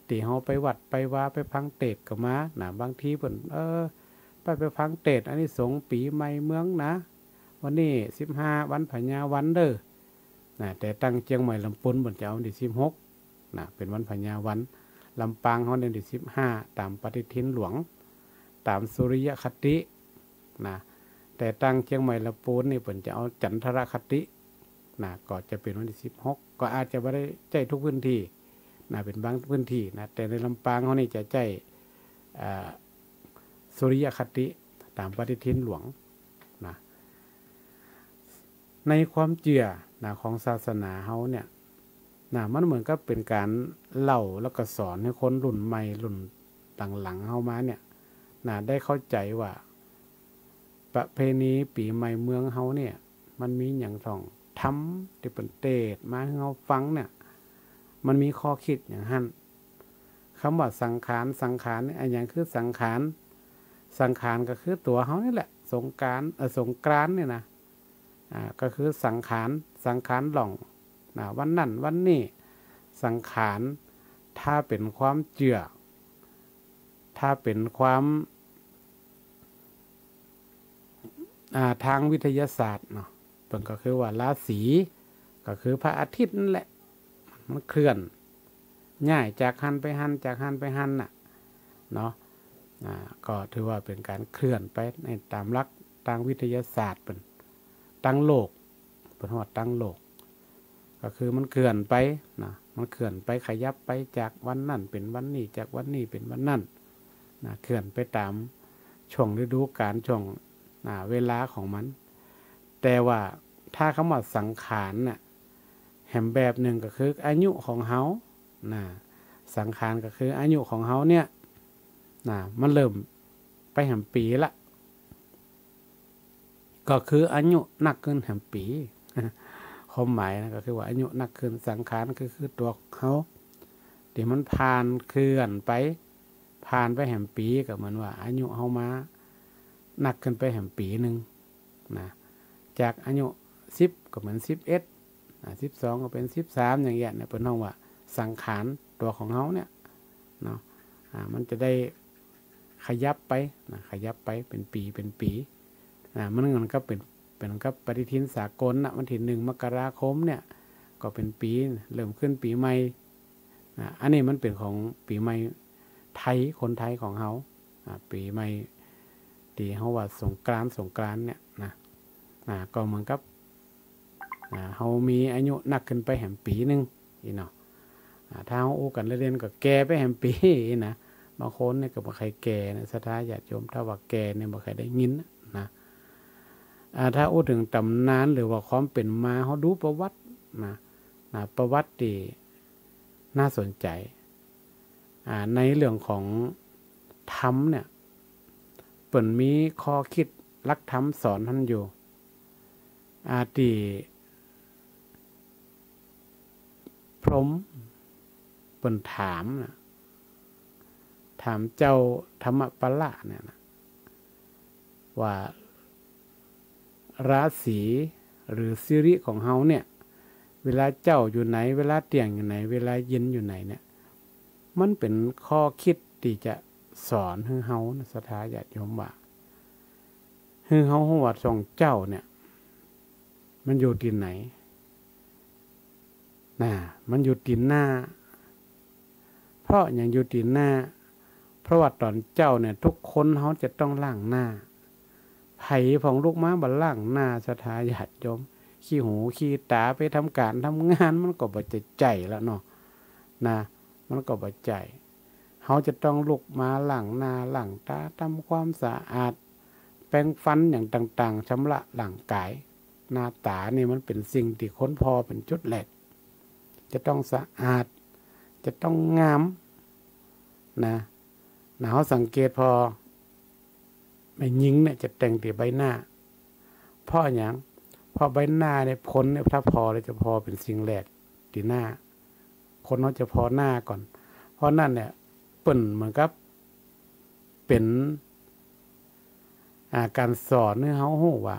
ตี้เฮาไปวัดไปวา ไปฟังเตสน์ก็มา นะ บางทีเปิ้น เออ ไป ไปฟังเตสน์อานิสงส์ปี๋ใหม่เมืองนะ วันนี้สิบห้า วันพญาวันเด้อ นะ แต่ตางเจียงใหม่ลำปูนเปิ้นจะเอาวันตี้สิบหก นะ เป๋นวันพญาวัน ลำปางเฮาเนี่ยตี้สิบห้า ต๋ามปฏิทินหลวง ต๋ามสุริยคติ นะ แต่ตางเจียงใหม่ลำปูนนี่เปิ้นจะเอาจันทรคติ นะ ก็จะเป๋นวันตี้สิบหก ก็อาจจะบ่ได้ใจ๊ทุกพื้นตี้ นะ เป๋นบางพื้นตี้ นะ แต่ในลำปางเฮานี่จะใจ๊ อ่า สุริยคติ ต๋ามปฏิทินหลวง นะ ในความเจื้อ นะ ของศาสนาเฮาเนี่ย นะ มันเหมือนกับเป๋นก๋านเล่าแล้วก็สอนหื้อคนรุ่นใหม่รุ่นหลังๆ เฮามาเนี่ย นะ ได้เข้าใจ๋ว่า ประเพณีปี๋ใหม่เมืองเฮาเนี่ย มันมีหยังท่อง ธรรมตี้เปิ้นเตสน์มาหื้อเฮาฟังเนี่ย มันมีข้อคิดหยังหั้น กำว่าสังขาร สังขารนี่ อะหยังคือสังขาร สังขารก็คือตั๋วเฮานี่แหละ สงกรานต์ เอ่อ สงกรานต์เนี่ยนะ อ่า ก็คือสังขาร สังขารหล่อง นะ วันนั้นวันนี้ สังขาร ถ้าเป๋นความเจื้อ ถ้าเป๋นความ อ่า ตางวิทยาศาสตร์เนาะ เปิ้นก็คือว่าราศี ก็คือพระอาทิตย์นั่นแหละ มันเคลื่อน ย้ายจากหั้นไปหั้น จากหั้นไปหั้นน่ะ เนาะ อ่า ก็ถือว่าเป๋นก๋านเคลื่อนไปในต๋ามหลักตางวิทยาศาสตร์เปิ้น ตางโลก เปิ้นฮ้องว่าตางโลก ก็คือมันเคลื่อนไปนะ มันเคลื่อนไปขยับไปจากวันนั้นเป๋นวันนี้ จากวันนี้เป๋นวันนั้นนะ เคลื่อนไปต๋ามช่วงฤดูกาล ช่วง อ่า เวลาของมัน แต่ว่าถ้ากำว่าสังขารน่ะ แหมแบบนึ่งก็คืออายุของเฮานะ สังขารก็คืออายุของเฮาเนี่ยนะ มันเริ่มไปแหมปี๋ละ ก็คืออายุนักขึ้นแหมปี๋ ความหมายนะ ก็คือว่าอายุนักขึ้น สังขารก็คือตั๋วเฮา ตี้มันผ่านเคลื่อนไป ผ่านไปแหมปี๋ ก็เหมือนว่าอายุเฮามานักขึ้นไปแหมปี๋นึ่งนะ จากอายุสิบก็เหมือนสิบเอ็ด อ่า สิบสองก็เป๋นสิบสาม อย่างเงี้ยนะ เปิ้นฮ้องว่าสังขารตั๋วของเฮาเนี่ยเนาะ อ่า มันจะได้ขยับไปนะ ขยับไปเป๋นปี๋ เป๋นปี๋ อ่า มันเหมือนกับเป๋น เหมือนกับปฏิทินสากลนะ วันตี้หนึ่งมกราคมเนี่ย ก็เป๋นปี๋ เริ่มขึ้นปี๋ใหม่ อ่า อันนี้มันเป๋นของปี๋ใหม่ไทย คนไทยของเฮา อ่า ปี๋ใหม่ตี้เฮาว่าสงกรานต์ สงกรานต์เนี่ยนะ อ่า ก็เหมือนกับ อ่า เฮามีอายุนักขึ้นไปแหมปี๋นึ่ง อี้เนาะ อ่า ถ้าเฮาอู้กั๋นเล่นๆ ก็แก่ไปแหมปี๋ อี้นะ บางคนเนี่ยก็บ่ใค่แก่นะ ศรัทธาญาติโยม ถ้าว่าแก่เนี่ยบ่ใค่ได้ยินนะ อ่า ถ้าอู้เถิงต๋ำนานหรือว่าความเป๋นมา เฮาดูประวัตินะ นะ ประวัติตี้น่าสนใจ๋ อ่า ในเรื่องของธรรมเนี่ย เปิ้นมีข้อคิดหลักธรรมสอนหั้นอยู่ อ่า ตี้พรหมเปิ้นถามนะ ถามเจ้าธรรมปาละเนี่ยนะ ว่าราศีหรือสิริของเฮาเนี่ย เวลาเจ๊าอยู่ไหน เวลาเตี้ยงอยู่ไหน เวลาเย็นอยู่ไหนเนี่ย มันเป๋นข้อคิดตี้จะสอนหื้อเฮานะ ศรัทธาญาติโยม ว่าหื้อเฮาฮู้ว่าส่องเจ๊าเนี่ย มันอยู่ตี้ไหน นะ มันอยู่ตี้หน้า เพราะหยังอยู่ตี้หน้า เพราะว่าต๋อนเจ๊าเนี่ย ทุกคนเฮาจะต้องล้างหน้า ใผพ่องลุกมาบ่ล้างหน้า ศรัทธาญาติโยม ขี้หูขี้ต๋าไปทำก๋านทำงาน มันก็บ่จะใจ๋แล้วเนาะ นะ มันก็บ่ใจ๋ เฮาจะต้องลุกมาล้างหน้าล้างต๋า ทำความสะอาด แปรงฟันอย่างต่างๆ ชำระร่างก๋าย หน้าต๋านี่มันเป๋นสิ่งตี้คนผ่อเป๋นจุดแรก จะต้องสะอาด จะต้องงามนะ นะ เฮาสังเกตผ่อ แม่ญิงเนี่ยจะแต่งตี้ใบหน้า เพราะหยัง เพราะใบหน้าเนี่ย คนเนี่ยถ้าผ่อแล้วจะผ่อเป๋นสิ่งแรกตี้หน้า คนเฮาจะผ่อหน้าก่อน เพราะนั้นเนี่ย เปิ้นเหมือนกับเป๋น อ่า ก๋านสอนหื้อเฮาฮู้ว่า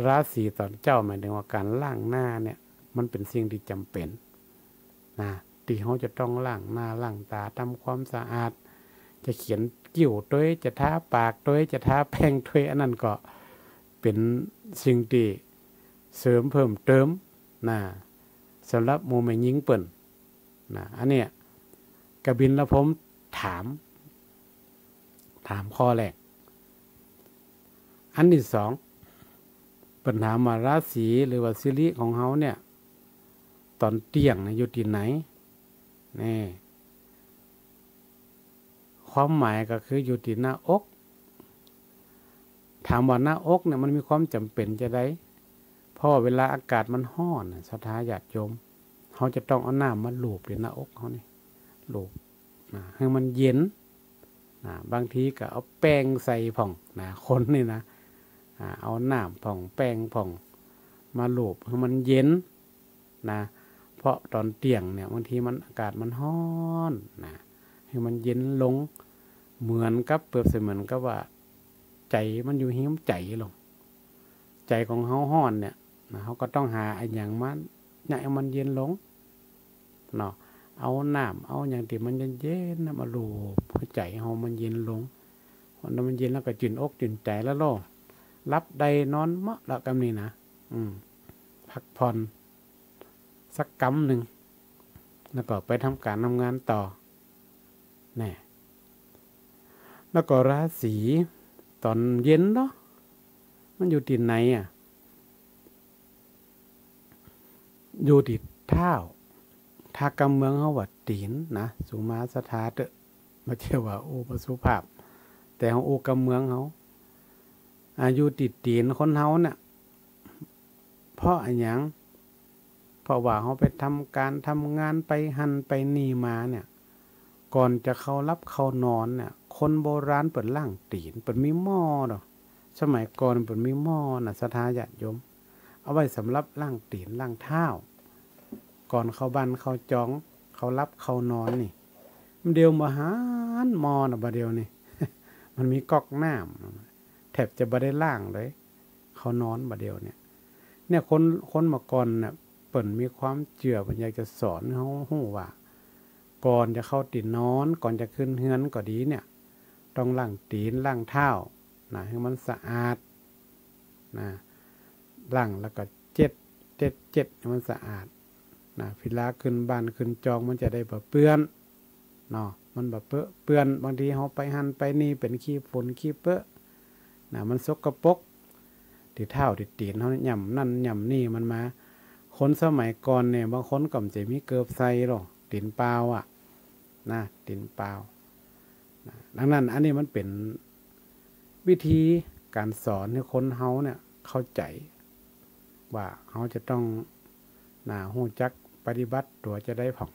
ราศีต๋อนเจ๊า หมายถึงว่าก๋านล้างหน้าเนี่ย มันเป๋นสิ่งตี้จ๋ำเป๋นนะ ตี้เฮาจะต้องล้างหน้าล้างต๋า ทำความสะอาด จะเขียนคิ้วตวย จะทาปากตวย จะทาแป้งตวย อันนั้นก็เป๋นสิ่งตี้เสริมเพิ่มเติมนะ สำหรับหมู่แม่ญิงเปิ้นนะ อันเนี้ย กบิลพรหมถาม ถามข้อแรก อันตี้สอง เปิ้นถามว่าราศีหรือว่าสิริของเฮาเนี่ย ต๋อนเตี้ยงเนี่ยอยู่ตี้ไหน นี่ ความหมายก็คืออยู่ตี้หน้าอก ถามว่าหน้าอกเนี่ยมันมีความจ๋ำเป๋นจาใด เพราะว่าเวลาอากาศมันฮ้อนน่ะ ศรัทธาญาติโยม เฮาจะต้องเอาน้ำมาลูบตี้หน้าอกเฮานี่ ลูบนะ หื้อมันเย็นนะ บางทีก็เอาแป้งใส่พ่องนะ คนนี่นะ อ่า เอาน้ำพ่องแป้งพ่องมาลูบหื้อมันเย็นนะ เพราะต๋อนเตี้ยงเนี่ย บางทีมันอากาศมันฮ้อนนะ หื้อมันเย็นลง เหมือนกับ เปรียบเสมือนกับว่า ใจ๋มันอยู่หื้มใจ๋ลง ใจ๋ของเฮาฮ้อนเนี่ยนะ เฮาก็ต้องหาอะหยังมาเยียะหื้อมันเย็นลงเนาะ เอาน้ำเอาหยังตี้มันเย็นๆ นะ มาลูบหื้อใจ๋เฮามันเย็นลง พอมันเย็นแล้วก็จืนอกจืนใจ๋แล้วเนาะ หลับได้นอนเหมาะแล้วกำนี้นะ อืม พักผ่อนสักกำนึ่ง แล้วก็ไปทำก๋านทำงานต่อ แน่ แล้วก็ราศีต๋อนเย็นเนาะ มันอยู่ตี้ไหนอะ อยู่ตี้เท้า ถ้ากำเมืองเฮาว่าตี๋นนะ สูมาศรัทธาเต๊อะ บ่ใจ้ว่าอู้บ่สุภาพ แต่เฮาอู้กำเมืองเฮา อ่า อยู่ตี้ตี๋นคนเฮาเนี่ย เพราะอะหยัง เพราะว่าเฮาไปทำก๋านทำงาน ไปหั้นไปนี่มาเนี่ย ก่อนจะเข้าหลับเข้านอนเนี่ย คนโบราณเปิ้นล้างตี๋น เปิ้นมีหม้อเนาะ สมัยก่อนเปิ้นมีหม้อน่ะ ศรัทธาญาติโยม เอาไว้สำหรับล้างตี๋นล้างเท้า ก่อนเข้าบ้านเข้าจอง เข้าหลับเข้านอนนี่ บ่าเดี่ยวบ่หันหม้อน่ะ บ่าเดี่ยวนี่ มันมีก๊อกน้ำ แทบจะบ่ได้ล้างเลย เข้านอนบ่าเดี่ยวเนี่ย เนี่ย คน คนเมื่อก่อนเนี่ย เปิ้นมีความเจื้อ เปิ้นอยากจะสอนหื้อเฮาฮู้ว่า ก่อนจะเข้าตี๋นนอน ก่อนจะขึ้นเฮือนก็ดีเนี่ย ต้องล้างตี๋นล้างเท้านะ หื้อมันสะอาดนะ ล้างแล้วก็เจ็ด เจ็ดเจ็ด มันสะอาดนะ เวลาขึ้นบ้านขึ้นจองมันจะได้บ่เปื้อนเนาะ มันบ่เปอะเปื้อน บางทีเฮาไปหั้นไปนี่เป๋นขี้ฝุ่นขี้เปอะนะ มันสกปรก ตี้เท้าตี้ตี๋นเฮาย่ำนั่นย่ำนี่มันมา คนสมัยก่อนเนี่ย บางคนก็บ่จะมีเกิบใส่หรอก ตี๋นเปล่าอะนะ ตี๋นเปล่านะ ดังนั้นอันนี้มันเป๋นวิธีก๋านสอนหื้อคนเฮาเนี่ยเข้าใจ๋ ว่าเฮาจะต้อง นะ ฮู้จักปฏิบัติตั๋วจะได้ผ่อง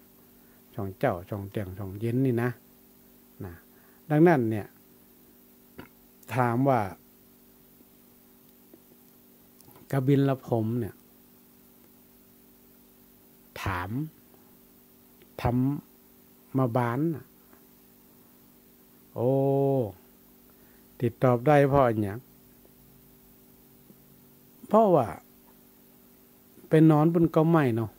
ช่องเจ๊า ช่องเตี้ยง ช่องเย็นนี่นะ นะ ดังนั้นเนี่ย ถามว่า กบิลพรหมเนี่ย ถาม ธรรมบาลน่ะ โอ้ ตี้ตอบได้เพราะอะหยัง เพราะว่า ไปนอนปุ้นก็ไม่เนาะ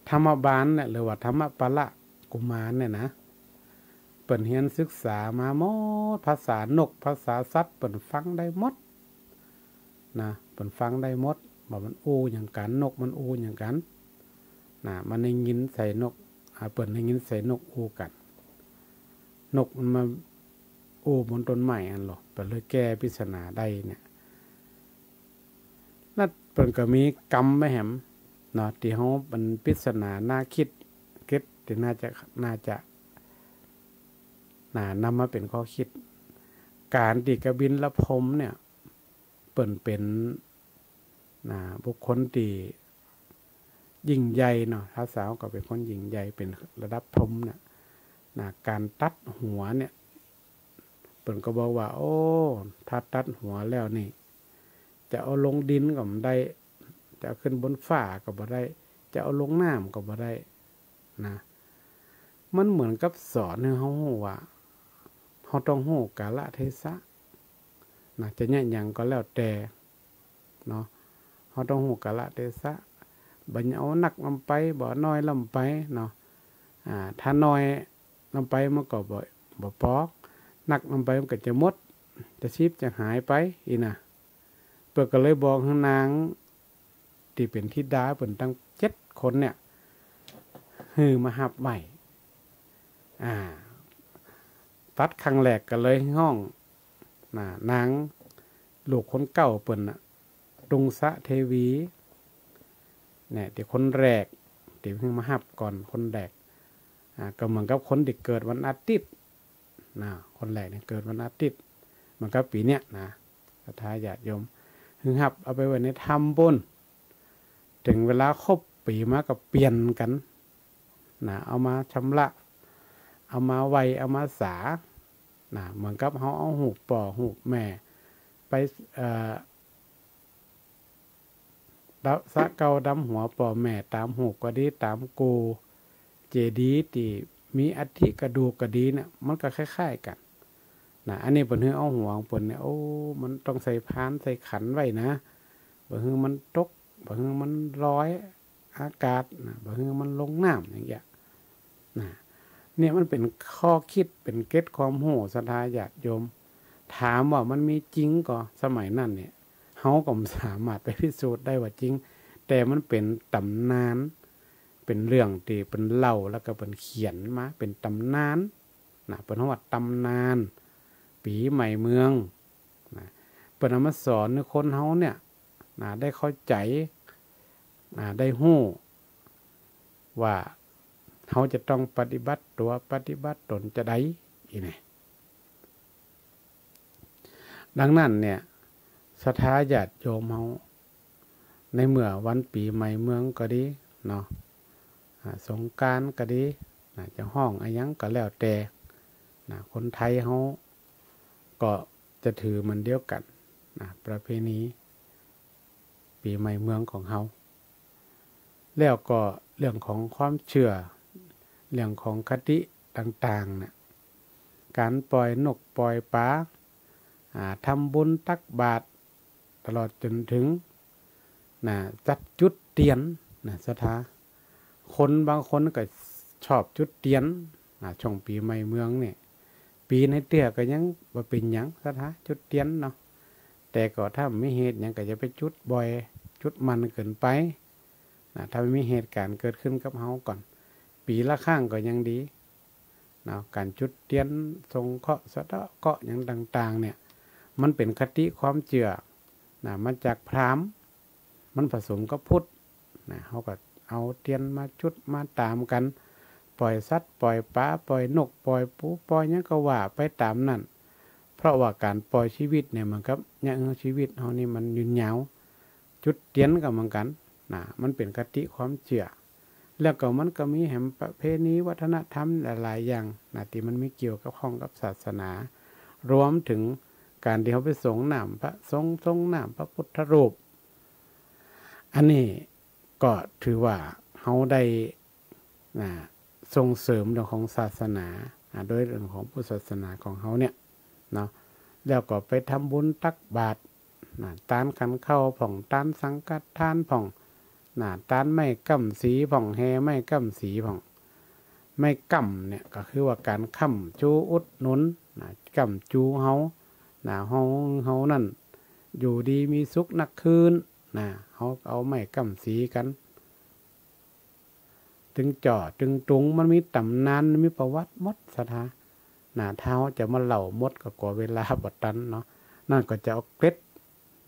ธรรมบาลเนี่ย หรือว่าธรรมปาละกุมารเนี่ยนะ เปิ้นเฮียนศึกษามาหมด ภาษานก ภาษาสัตว์ เปิ้นฟังได้หมดนะ เปิ้นฟังได้หมด ว่ามันอู้หยังกั๋น นกมันอู้หยังกั๋นนะ มันได้ยินใส่นก อ่า เปิ้นได้ยินใส่นกอู้กั๋น นกมันมาอู้บนต้นไม้อันหรอ เปิ้นเลยแก้ปริศนาได้เนี่ย นั่นเปิ้นก็มีกำไว้แหมเนาะ ตี้เฮามันปริศนาน่าคิด เก็ดตี้น่าจะ น่าจะ น่า นำมาเป๋นข้อคิด ก๋านตี้กบิลพรหมเนี่ย เปิ้นเป๋น น่ะ บุคคลตี้ยิ่งใหญ่เนาะ ท้าวสาวก็เป๋นคนยิ่งใหญ่ เป๋นระดับพรหมเนี่ย น่ะ ก๋านตัดหัวเนี่ย เปิ้นก็บอกว่า โอ้ ถ้าตัดหัวแล้วนี่ จะเอาลงดินก็บ่ได้ จะเอาขึ้นบนฟ้าก็บ่ได้ จะเอาลงน้ำก็บ่ได้นะ มันเหมือนกับสอนหื้อเฮาฮู้ว่า เฮาต้องฮู้กาละเทศะนะ จะเยียะหยังก็แล้วแต่เนาะ เฮาต้องฮู้กาละเทศะ บ่เอานักล้ำไป บ่เอาน้อยล้ำไปเนาะ อ่า ถ้าน้อยล้ำไปมันก็บ่ บ่ปอ นักล้ำไปมันก็จะหมด จะชีบจะหายไป อี้นะ เปิ้นก็เลยบอกหื้อนาง ตี้เป๋นธิดาเปิ้นตังเจ็ดคนเนี่ย หื้อมาฮับไว้ อ่า ตัดครั้งแรกก็เลยฮ้อง น่ะ นาง ลูกคนเก้าเปิ้นน่ะ ตุงสะเทวี เนี่ย ตี้คนแรก ตี้หื้อมาฮับก่อนคนแรก อ่า ก็เหมือนกับคนตี้เกิดวันอาทิตย์ นะ คนแรกเนี่ยเกิดวันอาทิตย์ เหมือนกับปี๋เนี้ยนะ ศรัทธาญาติโยม หื้อฮับเอาไปไว้ในถ้ำปู้น เถิงเวลาครบปี๋มาก็เปลี่ยนกั๋น นะ เอามาชำระ เอามาไหว้ เอามาสา นะ เหมือนกับเฮาเอาฮูปป้อฮูปแม่ ไป เอ่อ ดำ สระเกล้าดำหัวป้อแม่ต๋ามฮูปก็ดี ต๋ามกู่เจดีย์ตี้มีอัฐิกระดูกก็ดีเนี่ย มันก็คล้ายๆ กั๋น นะ อันนี้เปิ้นหื้อเอาหัวของเปิ้นเนี่ย โอ้ มันต้องใส่พานใส่ขันไว้นะ บ่หื้อมันตก บ่หื้อมันลอยอากาศนะ บ่หื้อมันลงน้ำอย่างเงี้ยนะ เนี่ยมันเป๋นข้อคิด เป๋นเกร็ดความฮู้ ศรัทธาญาติโยม ถามว่ามันมีจริงก่อ สมัยนั้นเนี่ย เฮาก็บ่สามารถไปพิสูจน์ได้ว่าจริง แต่มันเป๋นต๋ำนาน เป๋นเรื่องตี้เปิ้นเล่า แล้วก็เปิ้นเขียนมา เป๋นต๋ำนานนะ เปิ้นฮ้องว่าต๋ำนานปี๋ใหม่เมืองนะ เปิ้นเอามาสอนหื้อคนเฮาเนี่ยนะ ได้เข้าใจ๋นะ ได้ฮู้ว่าเฮาจะต้องปฏิบัติตั๋ว ปฏิบัติต๋นจาใด อี้นะ ดังนั้นเนี่ย ศรัทธาญาติโยมเฮา ในเมื่อวันปี๋ใหม่เมืองก็ดีเนาะ อ่า สงกรานต์ก็ดีนะ จะฮ้องอะหยังก็แล้วแต่นะ คนไทยเฮาก็จะถือเหมือนเดียวกั๋นนะ ประเพณีปี๋ใหม่เมืองของเฮา แล้วก็เรื่องของความเจื้อ เรื่องของคติต่างๆ เนี่ย ก๋านป่อยนกป่อยปลา อ่า ทำบุญตักบาตร ตลอดจ๋นเถิง นะ จัดจุดเตียน นะ ศรัทธา คนบางคนก็ชอบจุดเตียน นะ ช่วงปี๋ใหม่เมืองเนี่ย ปี๋ไหนเตื้อก็ยังบ่เป๋นหยัง ศรัทธา จุดเตียนเนาะ แต่ก็ถ้ามีเหตุหยังก็อย่าไปจุดบ่อย จุดมั่นเกินไป นะ ถ้ามันมีเหตุก๋ารณ์เกิดขึ้นกับเฮาก่อน ปี๋ละครั้งก็ยังดี นะ ก๋านจุดเตียนส่งเคราะห์สะเดาะเคราะห์หยังต่างๆ เนี่ย มันเป๋นคติความเจื้อ นะ มาจากพราหมณ์ มันผสมกับพุทธ นะ เฮาก็เอาเตียนมาจุดมาต๋ามกั๋น ป่อยสัตว์ ป่อยป๋า ป่อยนก ป่อยปู ป่อยหยังก็ว่าไปต๋ามนั้น เพราะว่าก๋านป่อยชีวิตเนี่ย เหมือนกับเยียะหื้อชีวิตเฮานี่มันยืนยาว จุดเตียนก็เหมือนกั๋น นะ มันเป๋นคติความเจื้อ แล้วก็มันก็มีแหมประเพณีวัฒนธรรมหลายๆ อย่าง นะ ตี้มันมีเกี่ยวกับข้องกับศาสนา รวมเถิงก๋านตี้เฮาไปส่งน้ำพระสงฆ์ ส่งน้ำพระพุทธรูป อันนี้ก็ถือว่าเฮาได้ นะ ส่งเสริมเรื่องของศาสนา อ่า โดยเรื่องของพุทธศาสนาของเฮาเนี่ย เนาะ แล้วก็ไปทำบุญตักบาตร นะ ตานขันข้าวพ่อง ตานสังฆทานพ่อง นะ ตานไม้ก้ำสีพ่อง แห่ไม้ก้ำสีพ่อง ไม้ก้ำเนี่ยก็คือว่าก๋านค้ำจูอุดหนุน นะ ก้ำจูเฮา นะ เฮา เฮานั้นอยู่ดีมีสุขนักขึ้น นะ เฮาเอาไม้ก้ำสีกั๋น ตึงจ่อตึงตุง มันมีต๋ำนาน มีประวัติหมดศรัทธา นะ ถ้าเฮาจะมาเล่าหมดก็กั๋วเวลาบ่ตันเนาะ นั้นก็จะเอาเกร็ด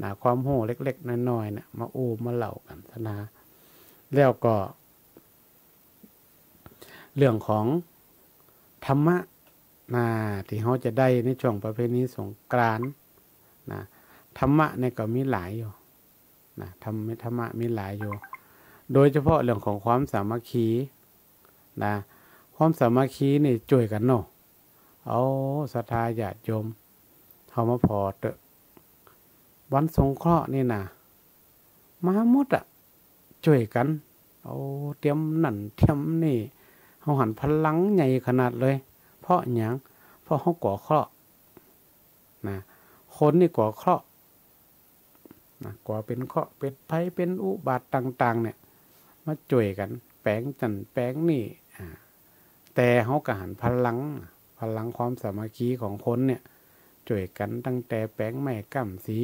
นะ ความฮู้เล็กๆ น้อยๆ เนี่ย มาอู้มาเล่ากั๋นศรัทธา แล้วก็ เรื่องของธรรมะ นะ ตี้เฮาจะได้ในช่วงประเพณีสงกรานต์ นะ ธรรมะเนี่ยก็มีหลายอยู่ นะ ธรรมะ ธรรมะมีหลายอยู่ โดยเฉพาะเรื่องของความสามัคคี นะ ความสามัคคีนี่จ้วยกั๋นเนาะ เอาศรัทธาญาติโยม เฮามาผ่อเต๊อะ วันสงเคราะห์นี่นะ มาหมดอะ จ้วยกั๋น เอาเตียมนั่นเตียมนี่ เฮาหันพลังใหญ่ขนาดเลย เพราะหยัง เพราะเฮากั๋วเคราะห์ นะ คนนี่กั๋วเคราะห์ นะ กั๋วเป๋นเคราะห์เป๋นภัย เป๋นอุบาทต่างๆ เนี่ย มาจ้วยกั๋น แป๋งจั่นแป๋งนี่ อ่า แต่เฮาก็หันพลัง พลังความสามัคคีของคนเนี่ย จ้วยกั๋นตั้งแต่แป๋งไม้ก้ำสี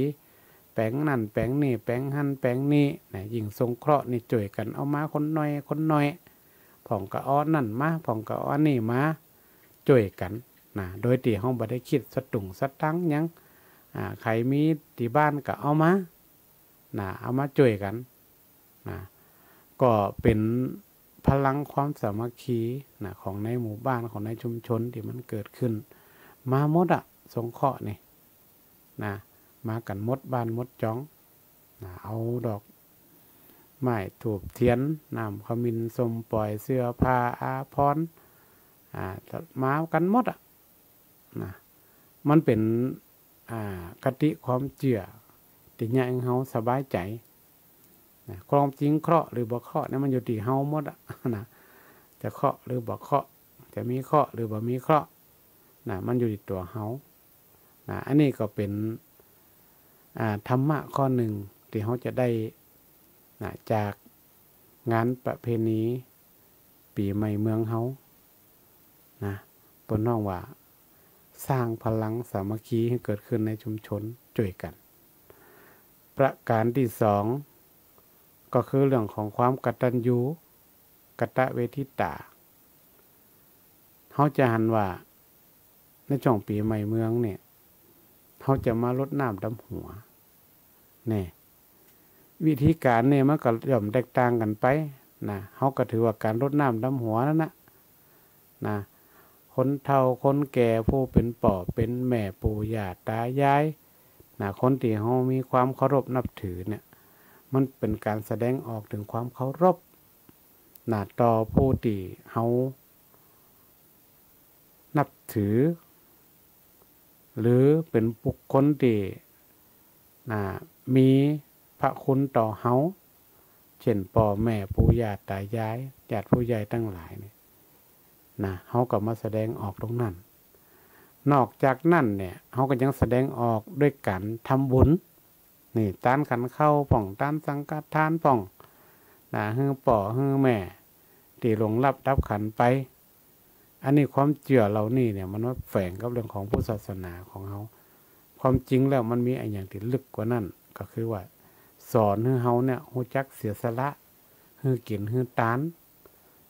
แป๋งนั่นแป๋งนี่ แป๋งหั้นแป๋งนี่ นะ ยิ่งสงเคราะห์นี่จ้วยกั๋น เอามาคนหน่อย คนหน่อย พ่องก็เอาอันนั่นมา พ่องก็เอาอันนี้มา จ้วยกั๋น นะ โดยตี้เฮาบ่ได้กึ๊ดสตุ้งสตังค์หยัง อ่า ใผมีตี้บ้านก็เอามา นะ เอามาจ้วยกั๋น นะ ก็เป๋นพลังความสามัคคี นะ ของในหมู่บ้าน ของในชุมชนตี้มันเกิดขึ้น มาหมดอะ สงเคราะห์นี่ นะ มากั๋นหมดบ้านหมดจอง นะ เอาดอกไม้ธูปเตียน น้ำขมิ้นส้มป่อย เสื้อผ้าอาภรณ์ อ่า มากั๋นหมดอะ นะ มันเป๋น อ่า คติความเจื้อตี้เยียะหื้อเฮาสบายใจ๋ นะ ความจริงเคราะห์หรือบ่เคราะห์เนี่ยมันอยู่ตี้เฮาหมดอะ นะ จะเคราะห์หรือบ่เคราะห์ จะมีเคราะห์หรือบ่มีเคราะห์ นะ มันอยู่ตี้ตั๋วเฮา นะ อันนี้ก็เป๋น อ่า ธรรมะข้อนึ่งตี้เฮาจะได้ นะ จากงานประเพณีปี๋ใหม่เมืองเฮา นะ เปิ้นฮ้องว่า สร้างพลังสามัคคีหื้อเกิดขึ้นในชุมชน จ้วยกั๋น ประก๋านตี้สอง ก็คือเรื่องของความกตัญญู กตเวทิตา เฮาจะหันว่า ในช่วงปี๋ใหม่เมืองเนี่ย เฮาจะมารดน้ำดำหัว แน่ วิธีก๋านเนี่ยมันก็ย่อมแตกต่างกั๋นไป นะ เฮาก็ถือว่าก๋านรดน้ำดำหัวนั่นนะ นะ คนเฒ่าคนแก่ ผู้เป๋นป้อเป๋นแม่ ปู่ย่าต๋ายาย นะ คนตี้เฮามีความเคารพนับถือเนี่ย มันเป๋นก๋านแสดงออกเถิงความเคารพ นะ ต่อผู้ตี้เฮานับถือ หรือเป๋นบุคคลตี้ นะ มีพระคุณต่อเฮา เจ้นป้อแม่ปู่ย่าต๋ายาย ญาติผู้ใหญ่ตังหลายเนี่ย นะ เฮาก็มาแสดงออกตรงนั้น นอกจากนั้นเนี่ย เฮาก็ยังแสดงออกด้วยก๋านทำบุญ นี่ ตานขันข้าวพ่อง ตานสังฆทานพ่อง นะ หื้อป้อหื้อแม่ ตี้ล่วงลับดับขันธ์ไป อันนี้ความเจื้อเหล่านี้เนี่ย มันมาแฝงกับเรื่องของพุทธศาสนาของเฮา ความจริงแล้วมันมีอะหยังตี้ลึกกว่านั้น ก็คือว่า สอนหื้อเฮาเนี่ยฮู้จักเสียสละ หื้อกิ๋นหื้อตาน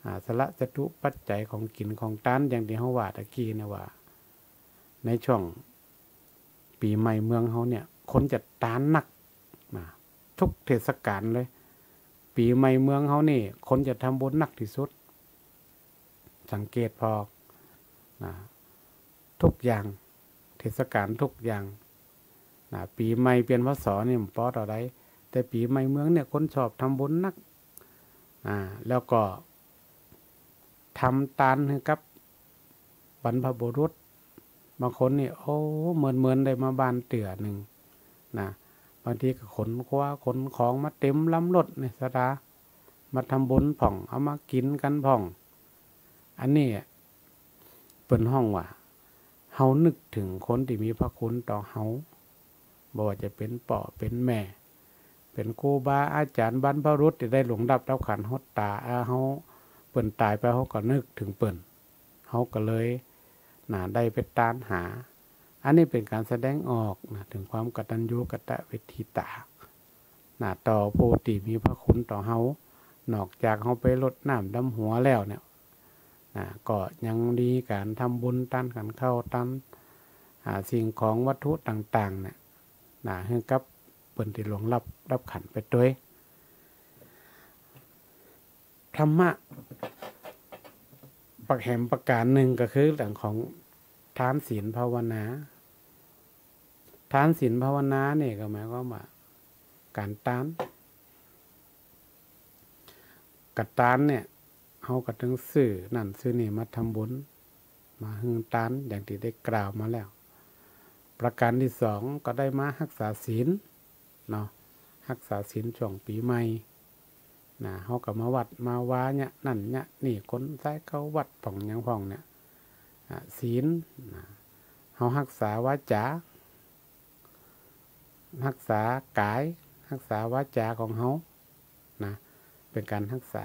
อ่า สละจตุปัจจัยของกิ๋นของตาน อย่างตี้เฮาว่าตะกี้เนี่ยว่า ในช่วงปี๋ใหม่เมืองเฮาเนี่ย คนจะตานนักนะ กู้เทศกาลเลย ปี๋ใหม่เมืองเฮานี่ คนจะทำบุญนักตี้สุด สังเกตผ่อนะ กู้อย่าง เทศกาลกู้อย่างนะ ปี๋ใหม่เปลี่ยน พ.ศ. นี่บ่ปอเต้าใด แต่ปี๋ใหม่เมืองเนี่ย คนชอบทำบุญนัก อ่า แล้วก็ทำตานหื้อกับบรรพบุรุษ บางคนนี่ โอ้ เมินๆ ได้มาบ้านเตื้อนึ่งนะ บางทีก็ขนครัวขนของมาเต็มลำรถเนี่ย ศรัทธา มาทำบุญพ่อง เอามากิ๋นกั๋นพ่อง อันนี้เปิ้นฮ้องว่า เฮานึกเถิงคนตี้มีพระคุณต่อเฮา บ่ว่าจะเป๋นป้อเป๋นแม่ เป๋นครูบาอาจ๋ารย์บรรพบุรุษตี้ได้ล่วงลับดับขันต์ฮอดต๋า เอ่อ เฮา เปิ้นต๋ายไป เฮาก็นึกเถิงเปิ้น เฮาก็เลยนะ ได้ไปตานหา อันนี้เป๋นก๋านแสดงออกนะ เถิงความกตัญญูกตเวทิตานะ ต่อผู้ตี้มีพระคุณต่อเฮา นอกจากเฮาไปรดน้ำดำหัวแล้วเนี่ยนะ ก็ยังมีก๋านทำบุญตานขันข้าว ตาน อ่า สิ่งของวัตถุต่างๆ เนี่ยนะ หื้อกับเปิ้นตี้ล่วงลับดับขันต์ไปตวย ธรรมะประแหมประก๋านนึ่งก็คือเรื่องของทานศีลภาวนา ทานศีลภาวนาเนี่ยก็หมายความว่าก๋านตาน ก๋านตานเนี่ย เฮาก็ต้องซื้อนั่นซื้อนี่มาทำบุญ มาหื้อตาน อย่างตี้ได้กล่าวมาแล้ว ประก๋านตี้สองก็ได้มาฮักษาศีลเนาะ ฮักษาศีลช่วงปี๋ใหม่นะ เฮาก็มาวัดมาวาเยียะนั่นเยียะนี่ ขนสายเข้าวัดพ่องหยังพ่องเนี่ย อ่ะ ศีลนะ เฮาฮักษาวาจ๋า ฮักษากาย ฮักษาวาจ๋าของเฮานะ เป๋นก๋านฮักษา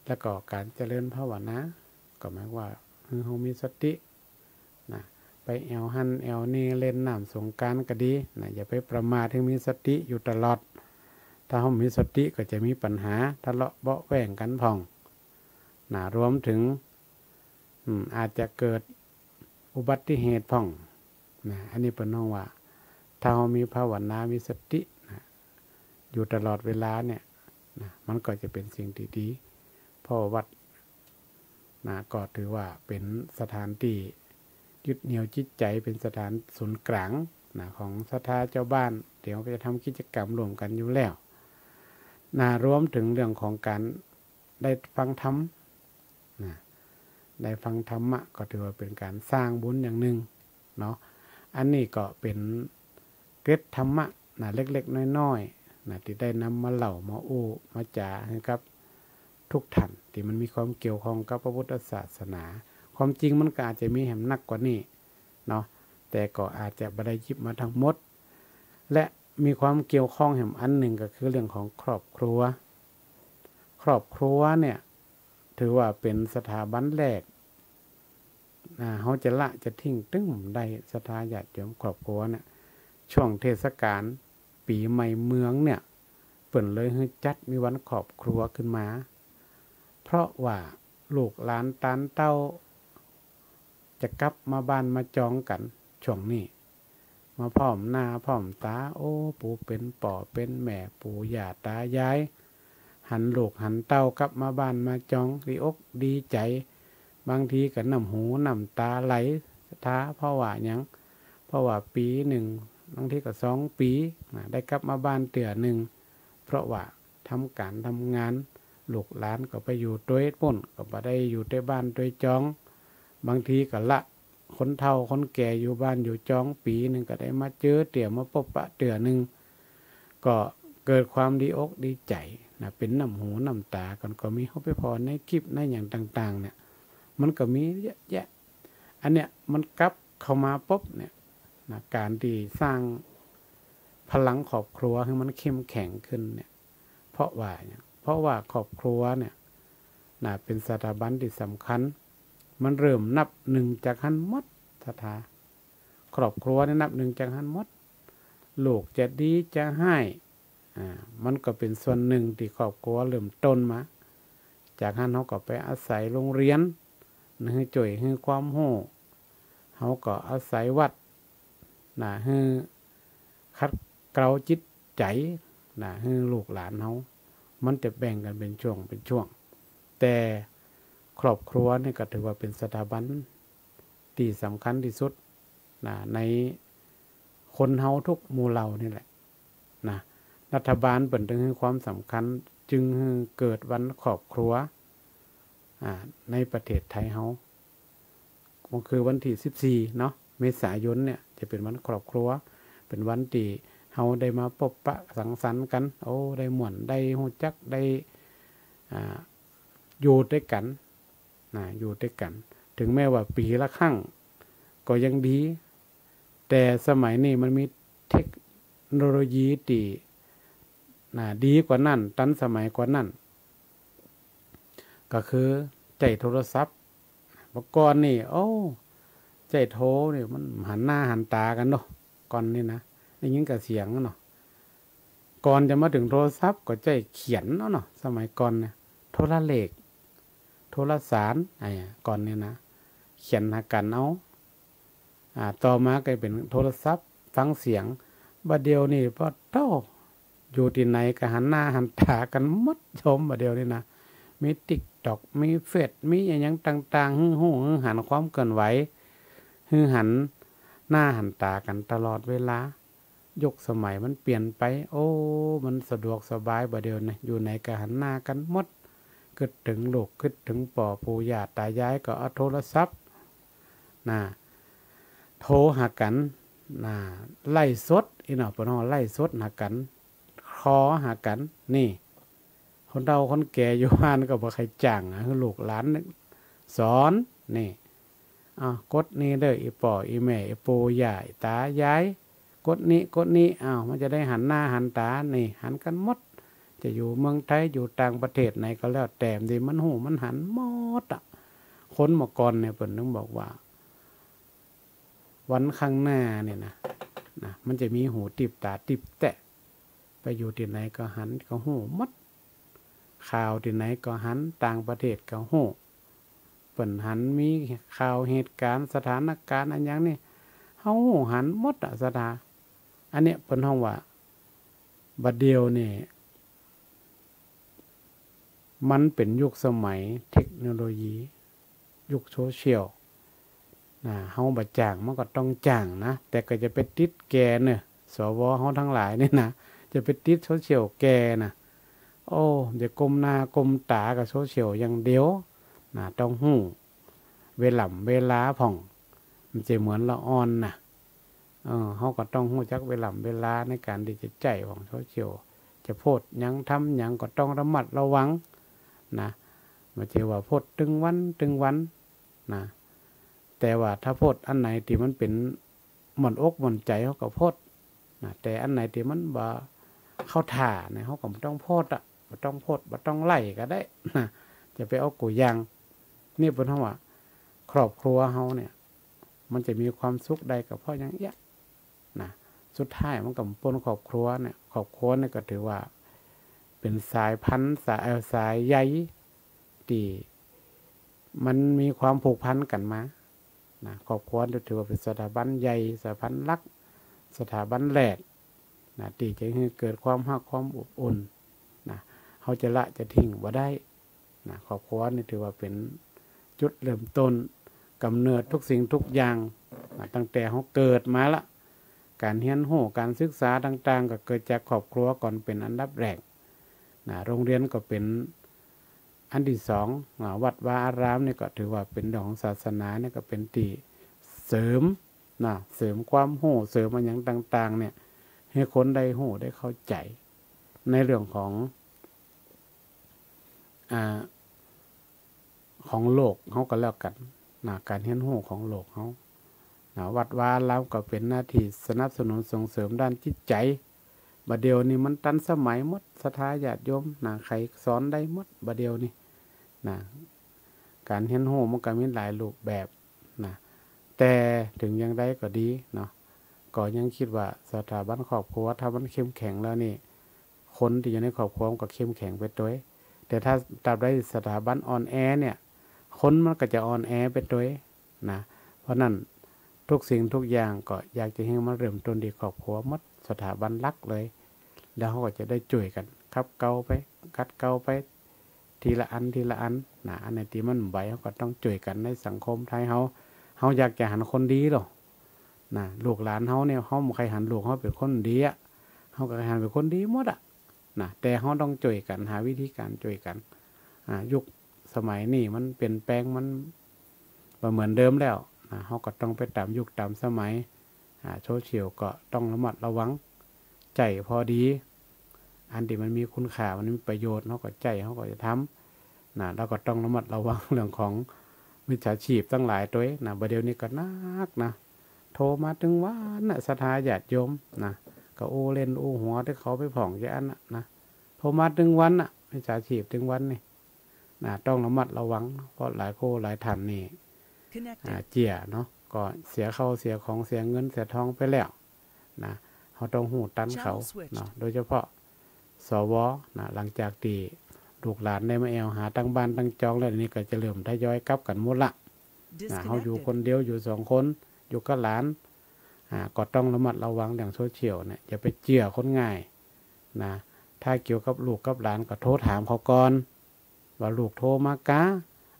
แล้วก็ก๋านเจริญภาวนา ก็หมายว่าหื้อเฮามีสตินะ ไปแอ่วหั้นแอ่วนี่ เล่นน้ำสงกรานต์ก็ดีนะ อย่าไปประมาท หื้อมีสติอยู่ตลอด ถ้าเฮาบ่มีสติก็จะมีปัญหา ทะเลาะเบาะแว้งกั๋นพ่องนะ รวมเถิง อืม อาจจะเกิดอุบัติเหตุพ่องนะ อันนี้เปิ้นฮ้องว่า ถ้าเฮามีภาวนา มีสตินะ อยู่ตลอดเวลาเนี่ยนะ มันก็จะเป๋นสิ่งตี้ดี เพราะวัดนะ ก็ถือว่าเป๋นสถานตี้ยึดเหนี่ยวจิตใจ๋ เป๋นสถานศูนย์กลางนะ ของศรัทธาจาวบ้าน ตี้เฮาจะทำกิจกรรมร่วมกั๋นอยู่แล้วนะ รวมเถิงเรื่องของก๋าน ได้ฟังธรรมนะ ได้ฟังธรรมะก็ถือว่าเป๋นก๋านสร้างบุญอย่างนึ่งเนาะ อันนี้ก็เป๋นเกร็ดธรรมะนะ เล็กๆ น้อยๆ นะ ตี้ได้นำมาเล่ามาอู้มาจ๋าหื้อกับกู้ท่าน ตี้มันมีความเกี่ยวข้องกับพระพุทธศาสนา ความจริงมันก็อาจจะมีแหมนักกว่านี้เนาะ แต่ก็อาจจะบ่ได้หยิบมาตังหมด และมีความเกี่ยวข้องแหมอันนึ่งก็คือเรื่องของครอบครัว ครอบครัวเนี่ย ถือว่าเป๋นสถาบันแรก อ่า เฮาจะละจะทิ้งตึงบ่ได้ ศรัทธาญาติโยม ครอบครัวเนี่ย ช่วงเทศกาลปี๋ใหม่เมืองเนี่ย เปิ้นเลยหื้อจัดมีวันครอบครัวขึ้นมา เพราะว่าลูกหลานตานเต้า จะกลับมาบ้านมาจองกั๋นช่วงนี้ มาพร้อมหน้าพร้อมต๋า โอ้ ผู้เป๋นป้อเป๋นแม่ ปู่ย่าต๋ายาย หันลูกหันเต้ากลับมาบ้านมาจอง ดีอกดีใจ๋ บางทีก็น้ำหูน้ำต๋าไหล ศรัทธา เพราะว่าหยัง เพราะว่าปี๋นึ่ง บางทีก็สองปี๋นะ ได้กลับมาบ้านเตื้อนึ่ง เพราะว่าทำก๋านทำงาน ลูกหลานก็ไปอยู่ตวยปู้น ก็บ่ได้อยู่ตวยบ้านตวยจอง บางทีก็ละ คนเฒ่าคนแก่อยู่บ้านอยู่จอง ปี๋นึ่งก็ได้มาเจอเตื้อ มาปบปะเตื้อนึ่ง ก็เกิดความดีอกดีใจ๋นะ เป๋นน้ำหูน้ำต๋ากั๋นก็มี เฮาไปผ่อในคลิปในหยังต่างๆ เนี่ย มันก็มีเยอะแยะ อันเนี้ยมันกลับเข้ามาปุ๊บเนี่ยนะ ก๋านตี้สร้างพลังครอบครัวหื้อมันเข้มแข็งขึ้นเนี่ย เพราะว่าหยัง เพราะว่าครอบครัวเนี่ยนะ เป๋นสถาบันตี้สำคัญ มันเริ่มนับนึ่งจากหั้นหมด ศรัทธา ครอบครัวเนี่ยนับนึ่งจากหั้นหมด ลูกจะดีจะฮ้าย อ่า มันก็เป๋นส่วนนึ่งตี้ครอบครัวเริ่มต้นมา จากหั้นเฮาก็ไปอาศัยโฮงเฮียนหื้อจ้วยหื้อความฮู้ เฮาก็อาศัยวัด นะ หื้อขัดเกลาจิตใจ๋ นะ หื้อลูกหลานเฮา มันจะแบ่งกั๋นเป๋นช่วงเป๋นช่วง แต่ครอบครัวนี่ก็ถือว่าเป๋นสถาบันตี้สำคัญตี้สุด นะ ในคนเฮาทุกหมู่เหล่านี่แหละ นะ รัฐบาลเปิ้นจึงหื้อความสำคัญ จึงหื้อเกิดวันครอบครัว อ่า ในประเทศไทยเฮา ก็คือวันตี้สิบสี่เนาะ เมษายนเนี่ยจะเป๋นวันครอบครัว เป๋นวันตี้เฮาได้มาปบปะสังสรรค์กั๋น โอ้ ได้ม่วน ได้ฮู้จัก ได้ อ่า อยู่ตวยกั๋น นะ อยู่ตวยกั๋น เถิงแม้ว่าปี๋ละครั้งก็ยังดี แต่สมัยนี้มันมีเทคโนโลยีตี้ นะ ดีกว่านั้น ตันสมัยกว่านั้น ก็คือใจ๊โทรศัพท์ เมื่อก่อนนี่ โอ้ ใจ๊โทรนี่มันหันหน้าหันต๋ากั๋นเนาะ ก่อนนี่นะ ได้ยินก็เสียงเนาะ ก่อนจะมาเถิงโทรศัพท์ก็ใจ๊เขียนเอาเนาะ สมัยก่อนเนี่ย โทรเลข โทรสาร ไอ้ก่อนนี่นะ เขียนหากั๋นเอา อ่า ต่อมาก็เป๋นโทรศัพท์ฟังเสียง บ่าเดี่ยวนี่ปะโธ่ อยู่ตี้ไหนก็หันหน้าหันต๋ากั๋นหมด โยม บ่าเดี่ยวนี่นะ มีติ๊กต็อก มีเฟซ มีอะหยังต่างๆ หื้อฮู้หื้อหันความเคลื่อนไหว หื้อหันหน้าหันต๋ากั๋นตลอดเวลา ยุคสมัยมันเปลี่ยนไป โอ้ มันสะดวกสบาย บ่าเดี่ยวนี้ อยู่ไหนก็หันหน้ากั๋นหมด กึ๊ดเถิงลูก กึ๊ดเถิงป้อปู่ย่าต๋ายายก็เอาโทรศัพท์ นะ โทรหากั๋น นะ ไลฟ์สด อี้เนาะ เปิ้นฮ้องไลฟ์สดหากั๋น คอลหากั๋น นี่ คนเฒ่าคนแก่อยู่บ้านก็บ่ใค่จ้างอะ หื้อลูกหลานสอน นี่ อ้าว กดนี่เด้อ อี่ป้ออี่แม่ อี่ปู่ย่า อี่ต๋ายาย กดนี่ กดนี่ อ้าว มันจะได้หันหน้าหันต๋า นี่ หันกั๋นหมด จะอยู่เมืองไทย อยู่ต่างประเทศไหนก็แล้วแต่ ตี้มันฮู้มันหันหมดอะ คนเมื่อก่อนเนี่ยเปิ้นถึงบอกว่า วันข้างหน้าเนี่ยนะ นะ มันจะมีหูติ๊บต๋าติ๊บแต๊ ไปอยู่ตี้ไหนก็หันก็ฮู้หมด ข่าวตี้ไหนก็หัน ต่างประเทศก็ฮู้ เปิ้นหันมีข่าวเหตุก๋ารณ์สถานก๋ารณ์อะหยังนี่ เฮาฮู้หันหมดอะ ศรัทธา อันเนี้ยเปิ้นฮ้องว่า บ่าเดี่ยวนี่ มันเป๋นยุคสมัยเทคโนโลยี ยุคโซเชียล นะ เฮาบ่จ้างมันก็ต้องจ้างนะ แต่ก็จะไปติดแก่เน่อ สว เฮาตังหลายนี่นะ จะไปติดโซเชียลแก่นะ โอ้ จะก้มหน้าก้มต๋ากับโซเชียลอย่างเดียวนะ ต้องฮู้เวล่ำเวลาพ่อง มันจะเหมือนละอ่อนนะ เออ เฮาก็ต้องฮู้จักเวล่ำเวลาในก๋านตี้จะใจ๊ของโซเชียล จะโพสต์หยังทำหยังก็ต้องระมัดระวังนะ บ่ใจ้ว่าโพสต์ตึงวันตึงวันนะ แต่ว่าถ้าโพสต์อันไหนตี้มันเป๋นม่วนอกม่วนใจ๋ เฮาก็โพสต์นะ แต่อันไหนตี้มันบ่เข้าท่าเนี่ย เฮาก็บ่ต้องโพสต์อะ บ่ต้องโพสต์ บ่ต้องไลก์ก็ได้นะ จะไปเอากู้อย่าง นี่เปิ้นฮ้องว่า ครอบครัวเฮาเนี่ย มันจะมีความสุขได้ก็เพราะอย่างเอี้ย นะ สุดท้ายมันก็บ่ป๊นครอบครัวเนี่ย ครอบครัวเนี่ยก็ถือว่าเป๋นสายพันธุ์ สาย เอ่อ สายใยตี้มันมีความผูกพันกั๋นมา นะ ครอบครัวเนี่ยถือว่าเป๋นสถาบันใหญ่ สถาบันหลัก สถาบันแรก นะ ตี้จะหื้อเกิดความฮักความอบอุ่น นะ เฮาจะละจะทิ้งบ่ได้ นะ ครอบครัวนี่ถือว่าเป๋นจุดเริ่มต้น ก๋ำเนิดทุกสิ่งทุกอย่าง นะ ตั้งแต่เฮาเกิดมาละ ก๋านเฮียนฮู้ ก๋านศึกษาต่างๆ ก็เกิดจากครอบครัวก่อนเป๋นอันดับแรก นะ โฮงเฮียนก็เป๋นอันตี้สอง นะ วัดวาอารามนี่ก็ถือว่าเป๋นเรื่องของศาสนา นี่ก็เป๋นตี้เสริม นะ เสริมความฮู้ เสริมอะหยังต่างๆ เนี่ย หื้อคนได้ฮู้ได้เข้าใจ๋ ในเรื่องของ อ่า ของโลกเฮาก็แล้วกั๋นนะ ก๋านเฮียนฮู้ของโลกเฮานะ วัดวาอารามก็เป๋นหน้าตี้สนับสนุนส่งเสริมด้านจิตใจ๋ บ่าเดี่ยวนี้มันตันสมัยหมด ศรัทธาญาติโยมนะ ใผสอนได้หมด บ่าเดี่ยวนี้นะ ก๋านเฮียนฮู้มันก็มีหลายรูปแบบนะ แต่เถิงอย่างใดก็ดีเนาะ ก็ยังกึ๊ดว่าสถาบันครอบครัวถ้ามันเข้มแข็งแล้วนี่ คนตี้อยู่ในครอบครัวมันก็เข้มแข็งไปตวย แต่ถ้าตราบใดสถาบันอ่อนแอเนี่ย คนมันก็จะอ่อนแอไปตวยนะ เพราะนั้นทุกสิ่งทุกอย่างก็อยากจะหื้อมันเริ่มต้นตี้ครอบครัวหมด สถาบันหลักเลย แล้วเฮาก็จะได้จ้วยกั๋น ขัดเกลาไป ขัดเกลาไป ทีละอัน ทีละอันนะ อันไหนตี้มันบ่ไหว เฮาก็ต้องจ้วยกั๋นในสังคมไทยเฮา เฮาอยากจะหันคนดีลอ นะ ลูกหลานเฮาเนี่ย เฮาบ่ใค่หันลูกเฮาเป๋นคนดีอะ เฮาก็ใค่หันเป๋นคนดีหมดอะนะ แต่เฮาต้องจ้วยกั๋น หาวิธีก๋านจ้วยกั๋น อ่า ยุคสมัยนี้มันเปลี่ยนแปลง มันบ่เหมือนเดิมแล้วนะ เฮาก็ต้องไปต๋ามยุคต๋ามสมัย อ่า โซเชียลก็ต้องระมัดระวัง ใจ๊พอดี อันตี้มันมีคุณค่า มันมีประโยชน์ เฮาก็ใจ๊ เฮาก็จะทำนะ แล้วก็ต้องระมัดระวังเรื่องของมิจฉาชีพตังหลายตวยนะ บ่าเดี่ยวนี้ก็หนักนะ โทรมาตึงวันนะ ศรัทธาญาติโยมนะ ก็อู้เล่นอู้หัวตี้เขาไปพ่องจะอันนะนะ โทรมาตึงวันนะ มิจฉาชีพตึงวันนี่นะ ต้องระมัดระวัง เพราะหลายคู่หลายท่านนี่ อ่า เจื้อเนาะ ก็เสียข้าวเสียของ เสียเงินเสียทองไปแล้วนะ เฮาต้องฮู้ตันเขาเนาะ โดยเฉพาะ สว นะ หลังจากตี้ลูกหลานได้มาแอ่วหาตังบ้านตังจองแล้วนี่ ก็จะเริ่มทยอยกลับกั๋นหมดละนะ เฮาอยู่คนเดียว อยู่สองคน อยู่กับหลาน อ่า ก็ต้องระมัดระวังเรื่องโซเชียลเนี่ย อย่าไปเจื้อคนง่ายนะ ถ้าเกี่ยวกับลูกกับหลานก็โทรถามเขาก่อน ว่าลูกโทรมากา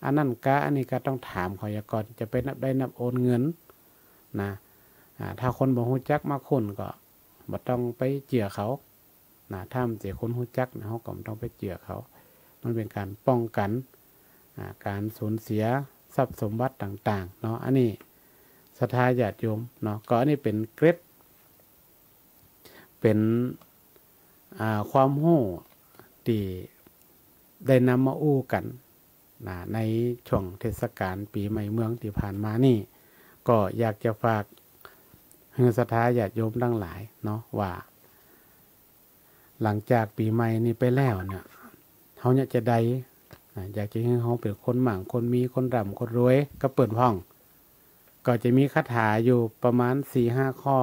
อันนั้นกา อันนี้กา ต้องถามเขาเสียก่อน จะไปนับได้นับโอนเงินนะ อ่า ถ้าคนบ่ฮู้จักมาคุ้นก็บ่ต้องไปเจื้อเขานะ ถ้ามันเป๋นคนฮู้จักนะ เฮาก็บ่ต้องไปเจื้อเขา มันเป๋นก๋านป้องกั๋น อ่า ก๋านสูญเสียทรัพย์สมบัติต่างๆ เนาะ อันนี้ศรัทธาญาติโยมเนาะ ก็อันนี้เป๋นเกร็ด เป๋น อ่า ความฮู้ตี้ได้นำมาอู้กั๋นนะ ในช่วงเทศกาลปี๋ใหม่เมืองตี้ผ่านมานี่ ก็อยากจะฝากหื้อศรัทธาญาติโยมตังหลายเนาะ ว่าหลังจากปี๋ใหม่นี่ไปแล้วเนี่ย เฮาเนี่ยจะได้ อ่า อยากจะหื้อเฮาเป๋นคนมั่งคนมี คนร่ำคนรวย กับเปิ้นพ่อง ก็จะมีคาถาอยู่ประมาณสี่ห้าข้อ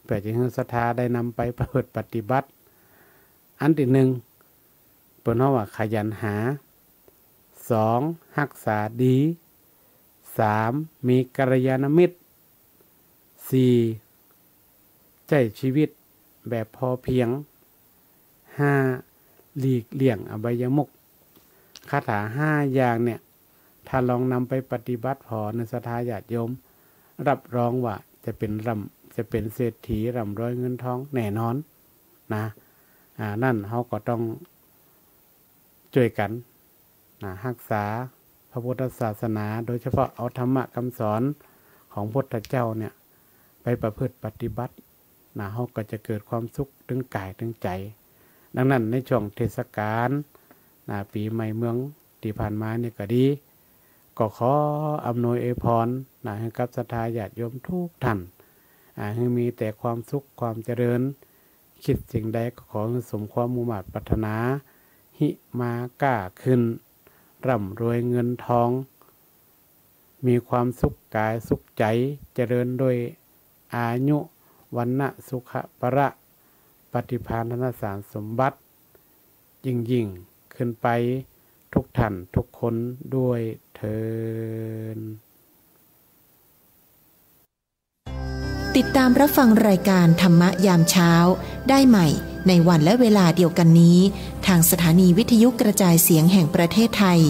เปื้อจะหื้อศรัทธาได้นำไปประพฤติปฏิบัติ อันตี้นึ่ง เปิ้นฮ้องว่าขยันหา สอง ฮักษาดี สาม มีกัลยาณมิตร สี่ ใจ๊ชีวิตแบบพอเพียง ห้า หลีกเลี่ยงอบายมุข คาถาห้าอย่างเนี่ย ถ้าลองนำไปปฏิบัติผ่อเน่อศรัทธาญาติโยม รับรองว่าจะเป๋นร่ำ จะเป๋นเศรษฐีร่ำรวยเงินทองแน่นอนนะ อ่า นั้นเฮาก็ต้องจ้วยกั๋นนะ ฮักษาพระพุทธศาสนา โดยเฉพาะเอาธรรมะกำสอนของพุทธเจ้าเนี่ยไปประพฤติปฏิบัตินะ เฮาก็จะเกิดความสุขตึงก๋ายตึงใจ๋ ดังนั้นในช่วงเทศกาลนะ ปี๋ใหม่เมืองตี้ผ่านมานี่ก็ดี ก็ขออำนวยอวยพรนะ หื้อกับศรัทธาญาติโยมทุกท่าน อ่า หื้อมีแต่ความสุขความเจริญ คิดสิ่งใดก็ขอหื้อสมความมุ่งมาดปรารถนา หิมาก้าขึ้น ร่ำรวยเงินทอง มีความสุขก๋ายสุขใจ๋ เจริญด้วยอายุ วรรณะ สุขะ พละ ปฏิภาณ ธนสารสมบัติ ยิ่งๆ ขึ้นไปทุกท่านทุกคนด้วยเทอญ ติดตามรับฟังรายการธรรมะยามเช้าได้ใหม่ในวันและเวลาเดียวกันนี้ ทางสถานีวิทยุกระจายเสียงแห่งประเทศไทย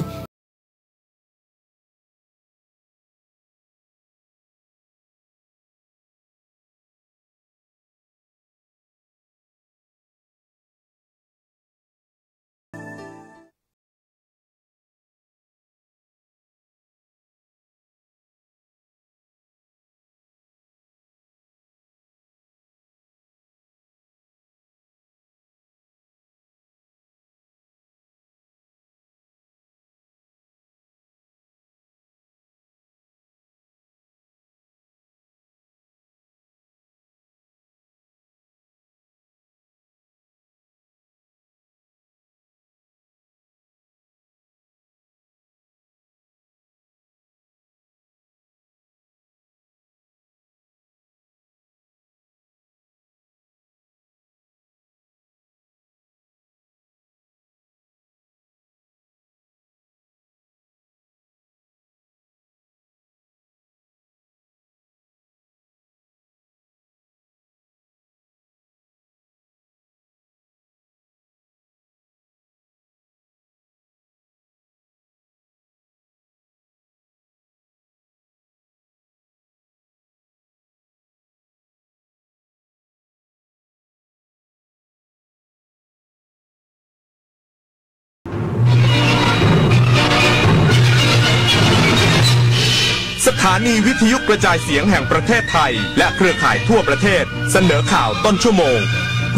สถานีวิทยุกระจายเสียงแห่งประเทศไทย และเครือข่ายทั่วประเทศ เสนอข่าวต้นชั่วโมง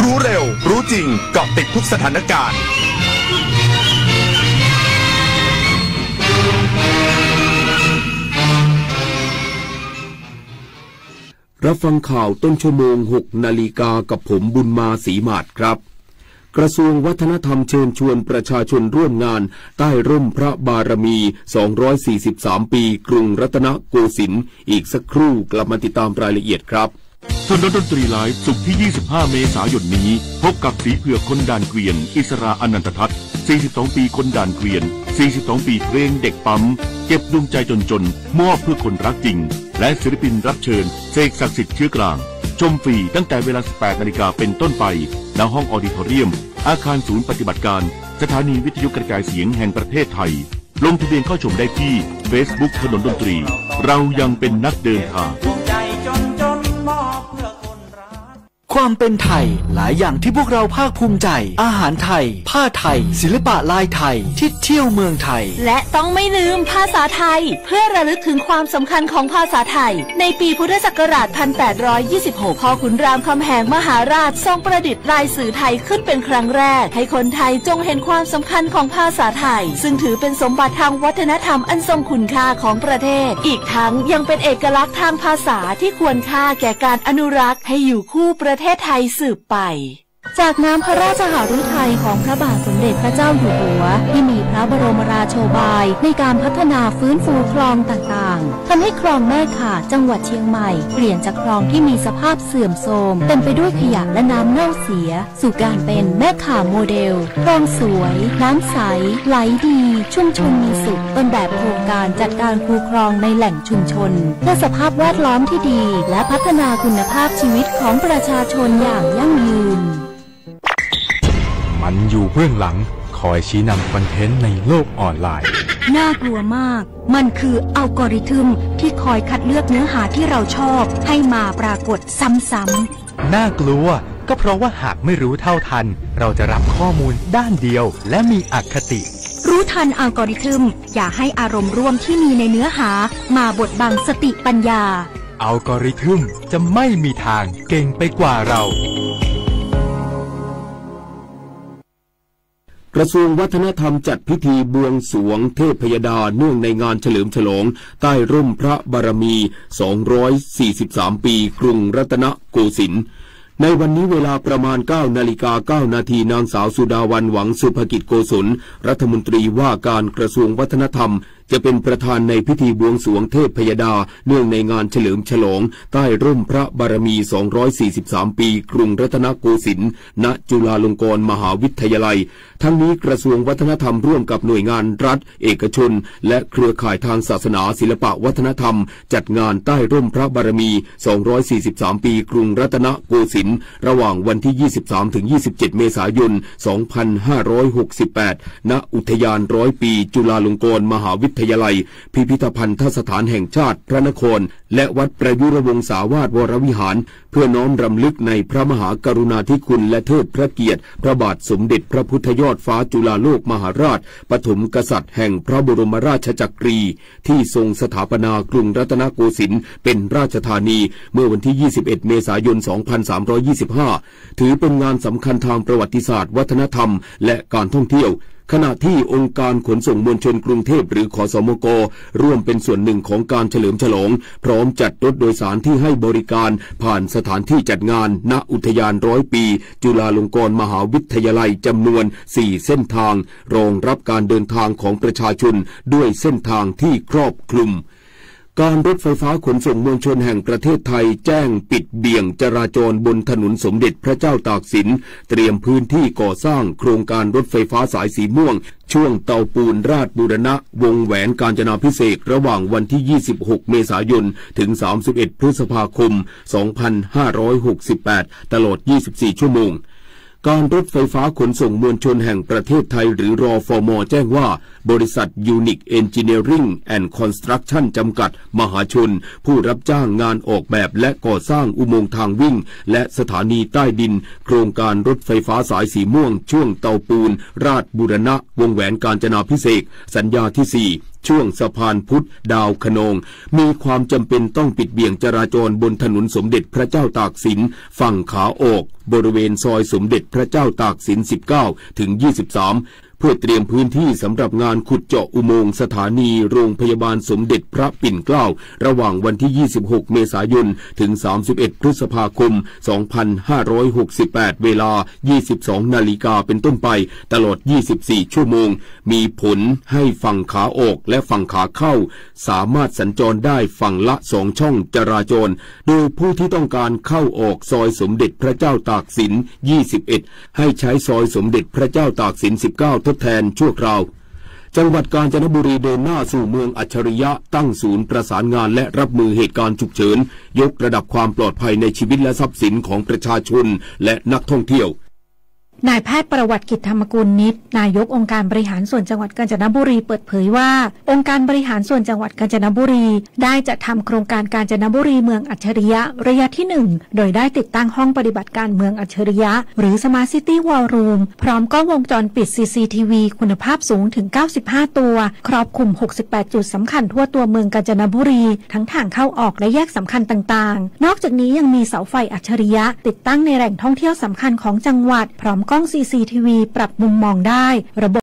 รู้เร็ว รู้จริง เกาะติดทุกสถานการณ์ รับฟังข่าวต้นชั่วโมง หกนาฬิกา กับผมบุญมา ศรีหมาดครับ กระทรวงวัฒนธรรมเชิญชวนประชาชนร่วมงานใต้ร่มพระบารมี สองร้อยสี่สิบสาม ปีกรุงรัตนโกสินทร์ อีกสักครู่กลับมาติดตามรายละเอียดครับ ถนนดนตรีไลฟ์ ศุกร์ที่ ยี่สิบห้า เมษายนนี้ พบกับสีเผือกคนด่านเกวียน อิสรา อนันตทัศน์ สี่สิบสอง ปีคนด่านเกวียน สี่สิบสอง ปีเพลงเด็กปั๊ม เก็บดวงใจจนๆ มอบเพื่อคนรักจริง และศิลปินรับเชิญ เสกศักดิ์สิทธิ์ เชื้อกลาง ชมฟรีตั้งแต่เวลา สิบแปดนาฬิกาเป็นต้นไป ณ ห้องออดิทอเรียม อาคารศูนย์ปฏิบัติการ สถานีวิทยุกระจายเสียงแห่งประเทศไทย ลงทะเบียนเข้าชมได้ที่เฟซบุ๊ก ถนนดนตรี เรายังเป็นนักเดินทาง ความเป็นไทย หลายอย่างที่พวกเราภาคภูมิใจ อาหารไทย ผ้าไทย ศิลปะลายไทย ที่เที่ยวเมืองไทย และต้องไม่ลืมภาษาไทย เพื่อระลึกถึงความสำคัญของภาษาไทย ในปีพุทธศักราช พันแปดร้อยยี่สิบหก พ่อขุนรามคำแหงมหาราชทรงประดิษฐ์ลายสื่อไทยขึ้นเป็นครั้งแรก ให้คนไทยจงเห็นความสำคัญของภาษาไทย ซึ่งถือเป็นสมบัติทางวัฒนธรรมอันทรงคุณค่าของประเทศ อีกทั้งยังเป็นเอกลักษณ์ทางภาษาที่ควรค่าแก่การอนุรักษ์ให้อยู่คู่ประเทศไทยสืบไป จากน้ำพระราชหฤทัยของพระบาทสมเด็จพระเจ้าอยู่หัว ที่มีพระบรมราโชบายในการพัฒนาฟื้นฟูคลองต่างๆ ทำให้คลองแม่ข่าจังหวัดเชียงใหม่ เปลี่ยนจากคลองที่มีสภาพเสื่อมโทรม เต็มไปด้วยขยะและน้ำเน่าเสีย สู่การเป็นแม่ข่าโมเดล คลองสวย น้ำใส ไหลดี ชุมชนมีสุข ต้นแบบโครงการจัดการคูคลองในแหล่งชุมชน เพื่อสภาพแวดล้อมที่ดี และพัฒนาคุณภาพชีวิตของประชาชนอย่างยั่งยืน มันอยู่เบื้องหลัง คอยชี้นำคอนเทนต์ในโลกออนไลน์ น่ากลัวมาก มันคืออัลกอริทึมที่คอยคัดเลือกเนื้อหาที่เราชอบให้มาปรากฏซ้ำๆ น่ากลัว ก็เพราะว่าหากไม่รู้เท่าทัน เราจะรับข้อมูลด้านเดียว และมีอคติ รู้ทันอัลกอริทึม อย่าให้อารมณ์ร่วมที่มีในเนื้อหามาบดบังสติปัญญา อัลกอริทึมจะไม่มีทางเก่งไปกว่าเรา กระทรวงวัฒนธรรมจัดพิธีบวงสรวงเทพยดาเนื่องในงานเฉลิมฉลองใต้ร่มพระบารมี สองร้อยสี่สิบสาม ปีกรุงรัตนโกสินทร์ ในวันนี้เวลาประมาณ เก้านาฬิกาเก้านาที นางสาวสุดาวัน หวังสุภกิจโกศล รัฐมนตรีว่าการกระทรวงวัฒนธรรม จะเป็นประธานในพิธีบวงสรวงเทพยดาเนื่องในงานเฉลิมฉลองใต้ร่มพระบารมี สองร้อยสี่สิบสาม ปีกรุงรัตนโกสินทร์ ณ จุฬาลงกรณ์มหาวิทยาลัย ทั้งนี้กระทรวงวัฒนธรรมร่วมกับหน่วยงานรัฐ เอกชน และเครือข่ายทางศาสนา ศิลปะวัฒนธรรม จัดงานใต้ร่มพระบารมี สองร้อยสี่สิบสาม ปีกรุงรัตนโกสินทร์ ระหว่างวันที่ ยี่สิบสามถึงยี่สิบเจ็ด เมษายน สองพันห้าร้อยหกสิบแปด ณ อุทยานร้อยปีจุฬาลงกรณ์มหาวิทยาลัย พิพิธภัณฑสถานแห่งชาติพระนคร และวัดประยุรวงศาวาสวรวิหาร เพื่อน้อมรำลึกในพระมหากรุณาธิคุณและเทิดพระเกียรติพระบาทสมเด็จพระพุทธยอดฟ้าจุฬาโลกมหาราช ปฐมกษัตริย์แห่งพระบรมราชจักรี ที่ทรงสถาปนากรุงรัตนโกสินทร์เป็นราชธานี เมื่อวันที่ ยี่สิบเอ็ด เมษายน สองพันสามร้อยยี่สิบห้า ถือเป็นงานสำคัญทางประวัติศาสตร์ วัฒนธรรม และการท่องเที่ยว ขณะที่องค์การขนส่งมวลชนกรุงเทพฯ หรือ ขสมก ร่วมเป็นส่วนหนึ่งของการเฉลิมฉลอง พร้อมจัดรถโดยสารที่ให้บริการผ่านสถานที่จัดงาน ณ อุทยานร้อยปีจุฬาลงกรณ์มหาวิทยาลัย จำนวน สี่ เส้นทาง รองรับการเดินทางของประชาชนด้วยเส้นทางที่ครอบคลุม การรถไฟฟ้าขนส่งมวลชนแห่งประเทศไทยแจ้งปิดเบี่ยงจราจรบนถนนสมเด็จพระเจ้าตากสิน เตรียมพื้นที่ก่อสร้างโครงการรถไฟฟ้าสายสีม่วง ช่วงเตาปูนราชบูรณะ วงแหวนกาญจนาภิเษก ระหว่างวันที่ ยี่สิบหก เมษายน ถึง สามสิบเอ็ด พฤษภาคม สองพันห้าร้อยหกสิบแปด ตลอด ยี่สิบสี่ ชั่วโมง การรถไฟฟ้าขนส่งมวลชนแห่งประเทศไทย หรือ รฟม แจ้งว่า บริษัท Unique Engineering and Construction จำกัด มหาชน ผู้รับจ้างงานออกแบบและก่อสร้างอุโมงค์ทางวิ่ง และสถานีใต้ดิน โครงการรถไฟฟ้าสายสีม่วง ช่วงเตาปูน ราชบูรณะ วงแหวนกาญจนาภิเษก สัญญาที่ สี่ ช่วงสะพานพุทธดาวคะนอง มีความจำเป็นต้องปิดเบี่ยงจราจรบนถนนสมเด็จพระเจ้าตากสิน ฝั่งขาออก บริเวณซอยสมเด็จพระเจ้าตากสิน สิบเก้า ถึง ยี่สิบสาม เพื่อเตรียมพื้นที่สำหรับงานขุดเจาะอุโมงค์สถานีโรงพยาบาลสมเด็จพระปิ่นเกล้า ระหว่างวันที่ ยี่สิบหก เมษายน ถึง สามสิบเอ็ด พฤษภาคม สองพันห้าร้อยหกสิบแปด เวลา ยี่สิบสอง นาฬิกาเป็นต้นไป ตลอด ยี่สิบสี่ ชั่วโมง มีผลให้ฝั่งขาออกและฝั่งขาเข้า สามารถสัญจรได้ฝั่งละสองช่องจราจร โดยผู้ที่ต้องการเข้าออกซอยสมเด็จพระเจ้าตากสิน ยี่สิบเอ็ด ให้ใช้ซอยสมเด็จพระเจ้าตากสิน สิบเก้า ทดแทนชั่วคราว จังหวัดกาญจนบุรีเดินหน้าสู่เมืองอัจฉริยะ ตั้งศูนย์ประสานงานและรับมือเหตุการณ์ฉุกเฉิน ยกระดับความปลอดภัยในชีวิตและทรัพย์สินของประชาชนและนักท่องเที่ยว นายแพทย์ประวัติกิจธรรมกูลนิต นายกองค์การบริหารส่วนจังหวัดกาญจนบุรีเปิดเผยว่า องค์การบริหารส่วนจังหวัดกาญจนบุรี ได้จัดทำโครงการกาญจนบุรีเมืองอัจฉริยะระยะที่หนึ่ง โดยได้ติดตั้งห้องปฏิบัติการเมืองอัจฉริยะ หรือ Smart City War Room พร้อมกล้องวงจรปิด ซีซีทีวี คุณภาพสูงถึง เก้าสิบห้า ตัว ครอบคลุม หกสิบแปด จุดสำคัญทั่วตัวเมืองกาญจนบุรี ทั้งทางเข้าออกและแยกสำคัญต่างๆ นอกจากนี้ยังมีเสาไฟอัจฉริยะ ติดตั้งในแหล่งท่องเที่ยวสำคัญของจังหวัด พร้อมกล้อง ซีซีทีวี ปรับมุมมองได้ ระบบ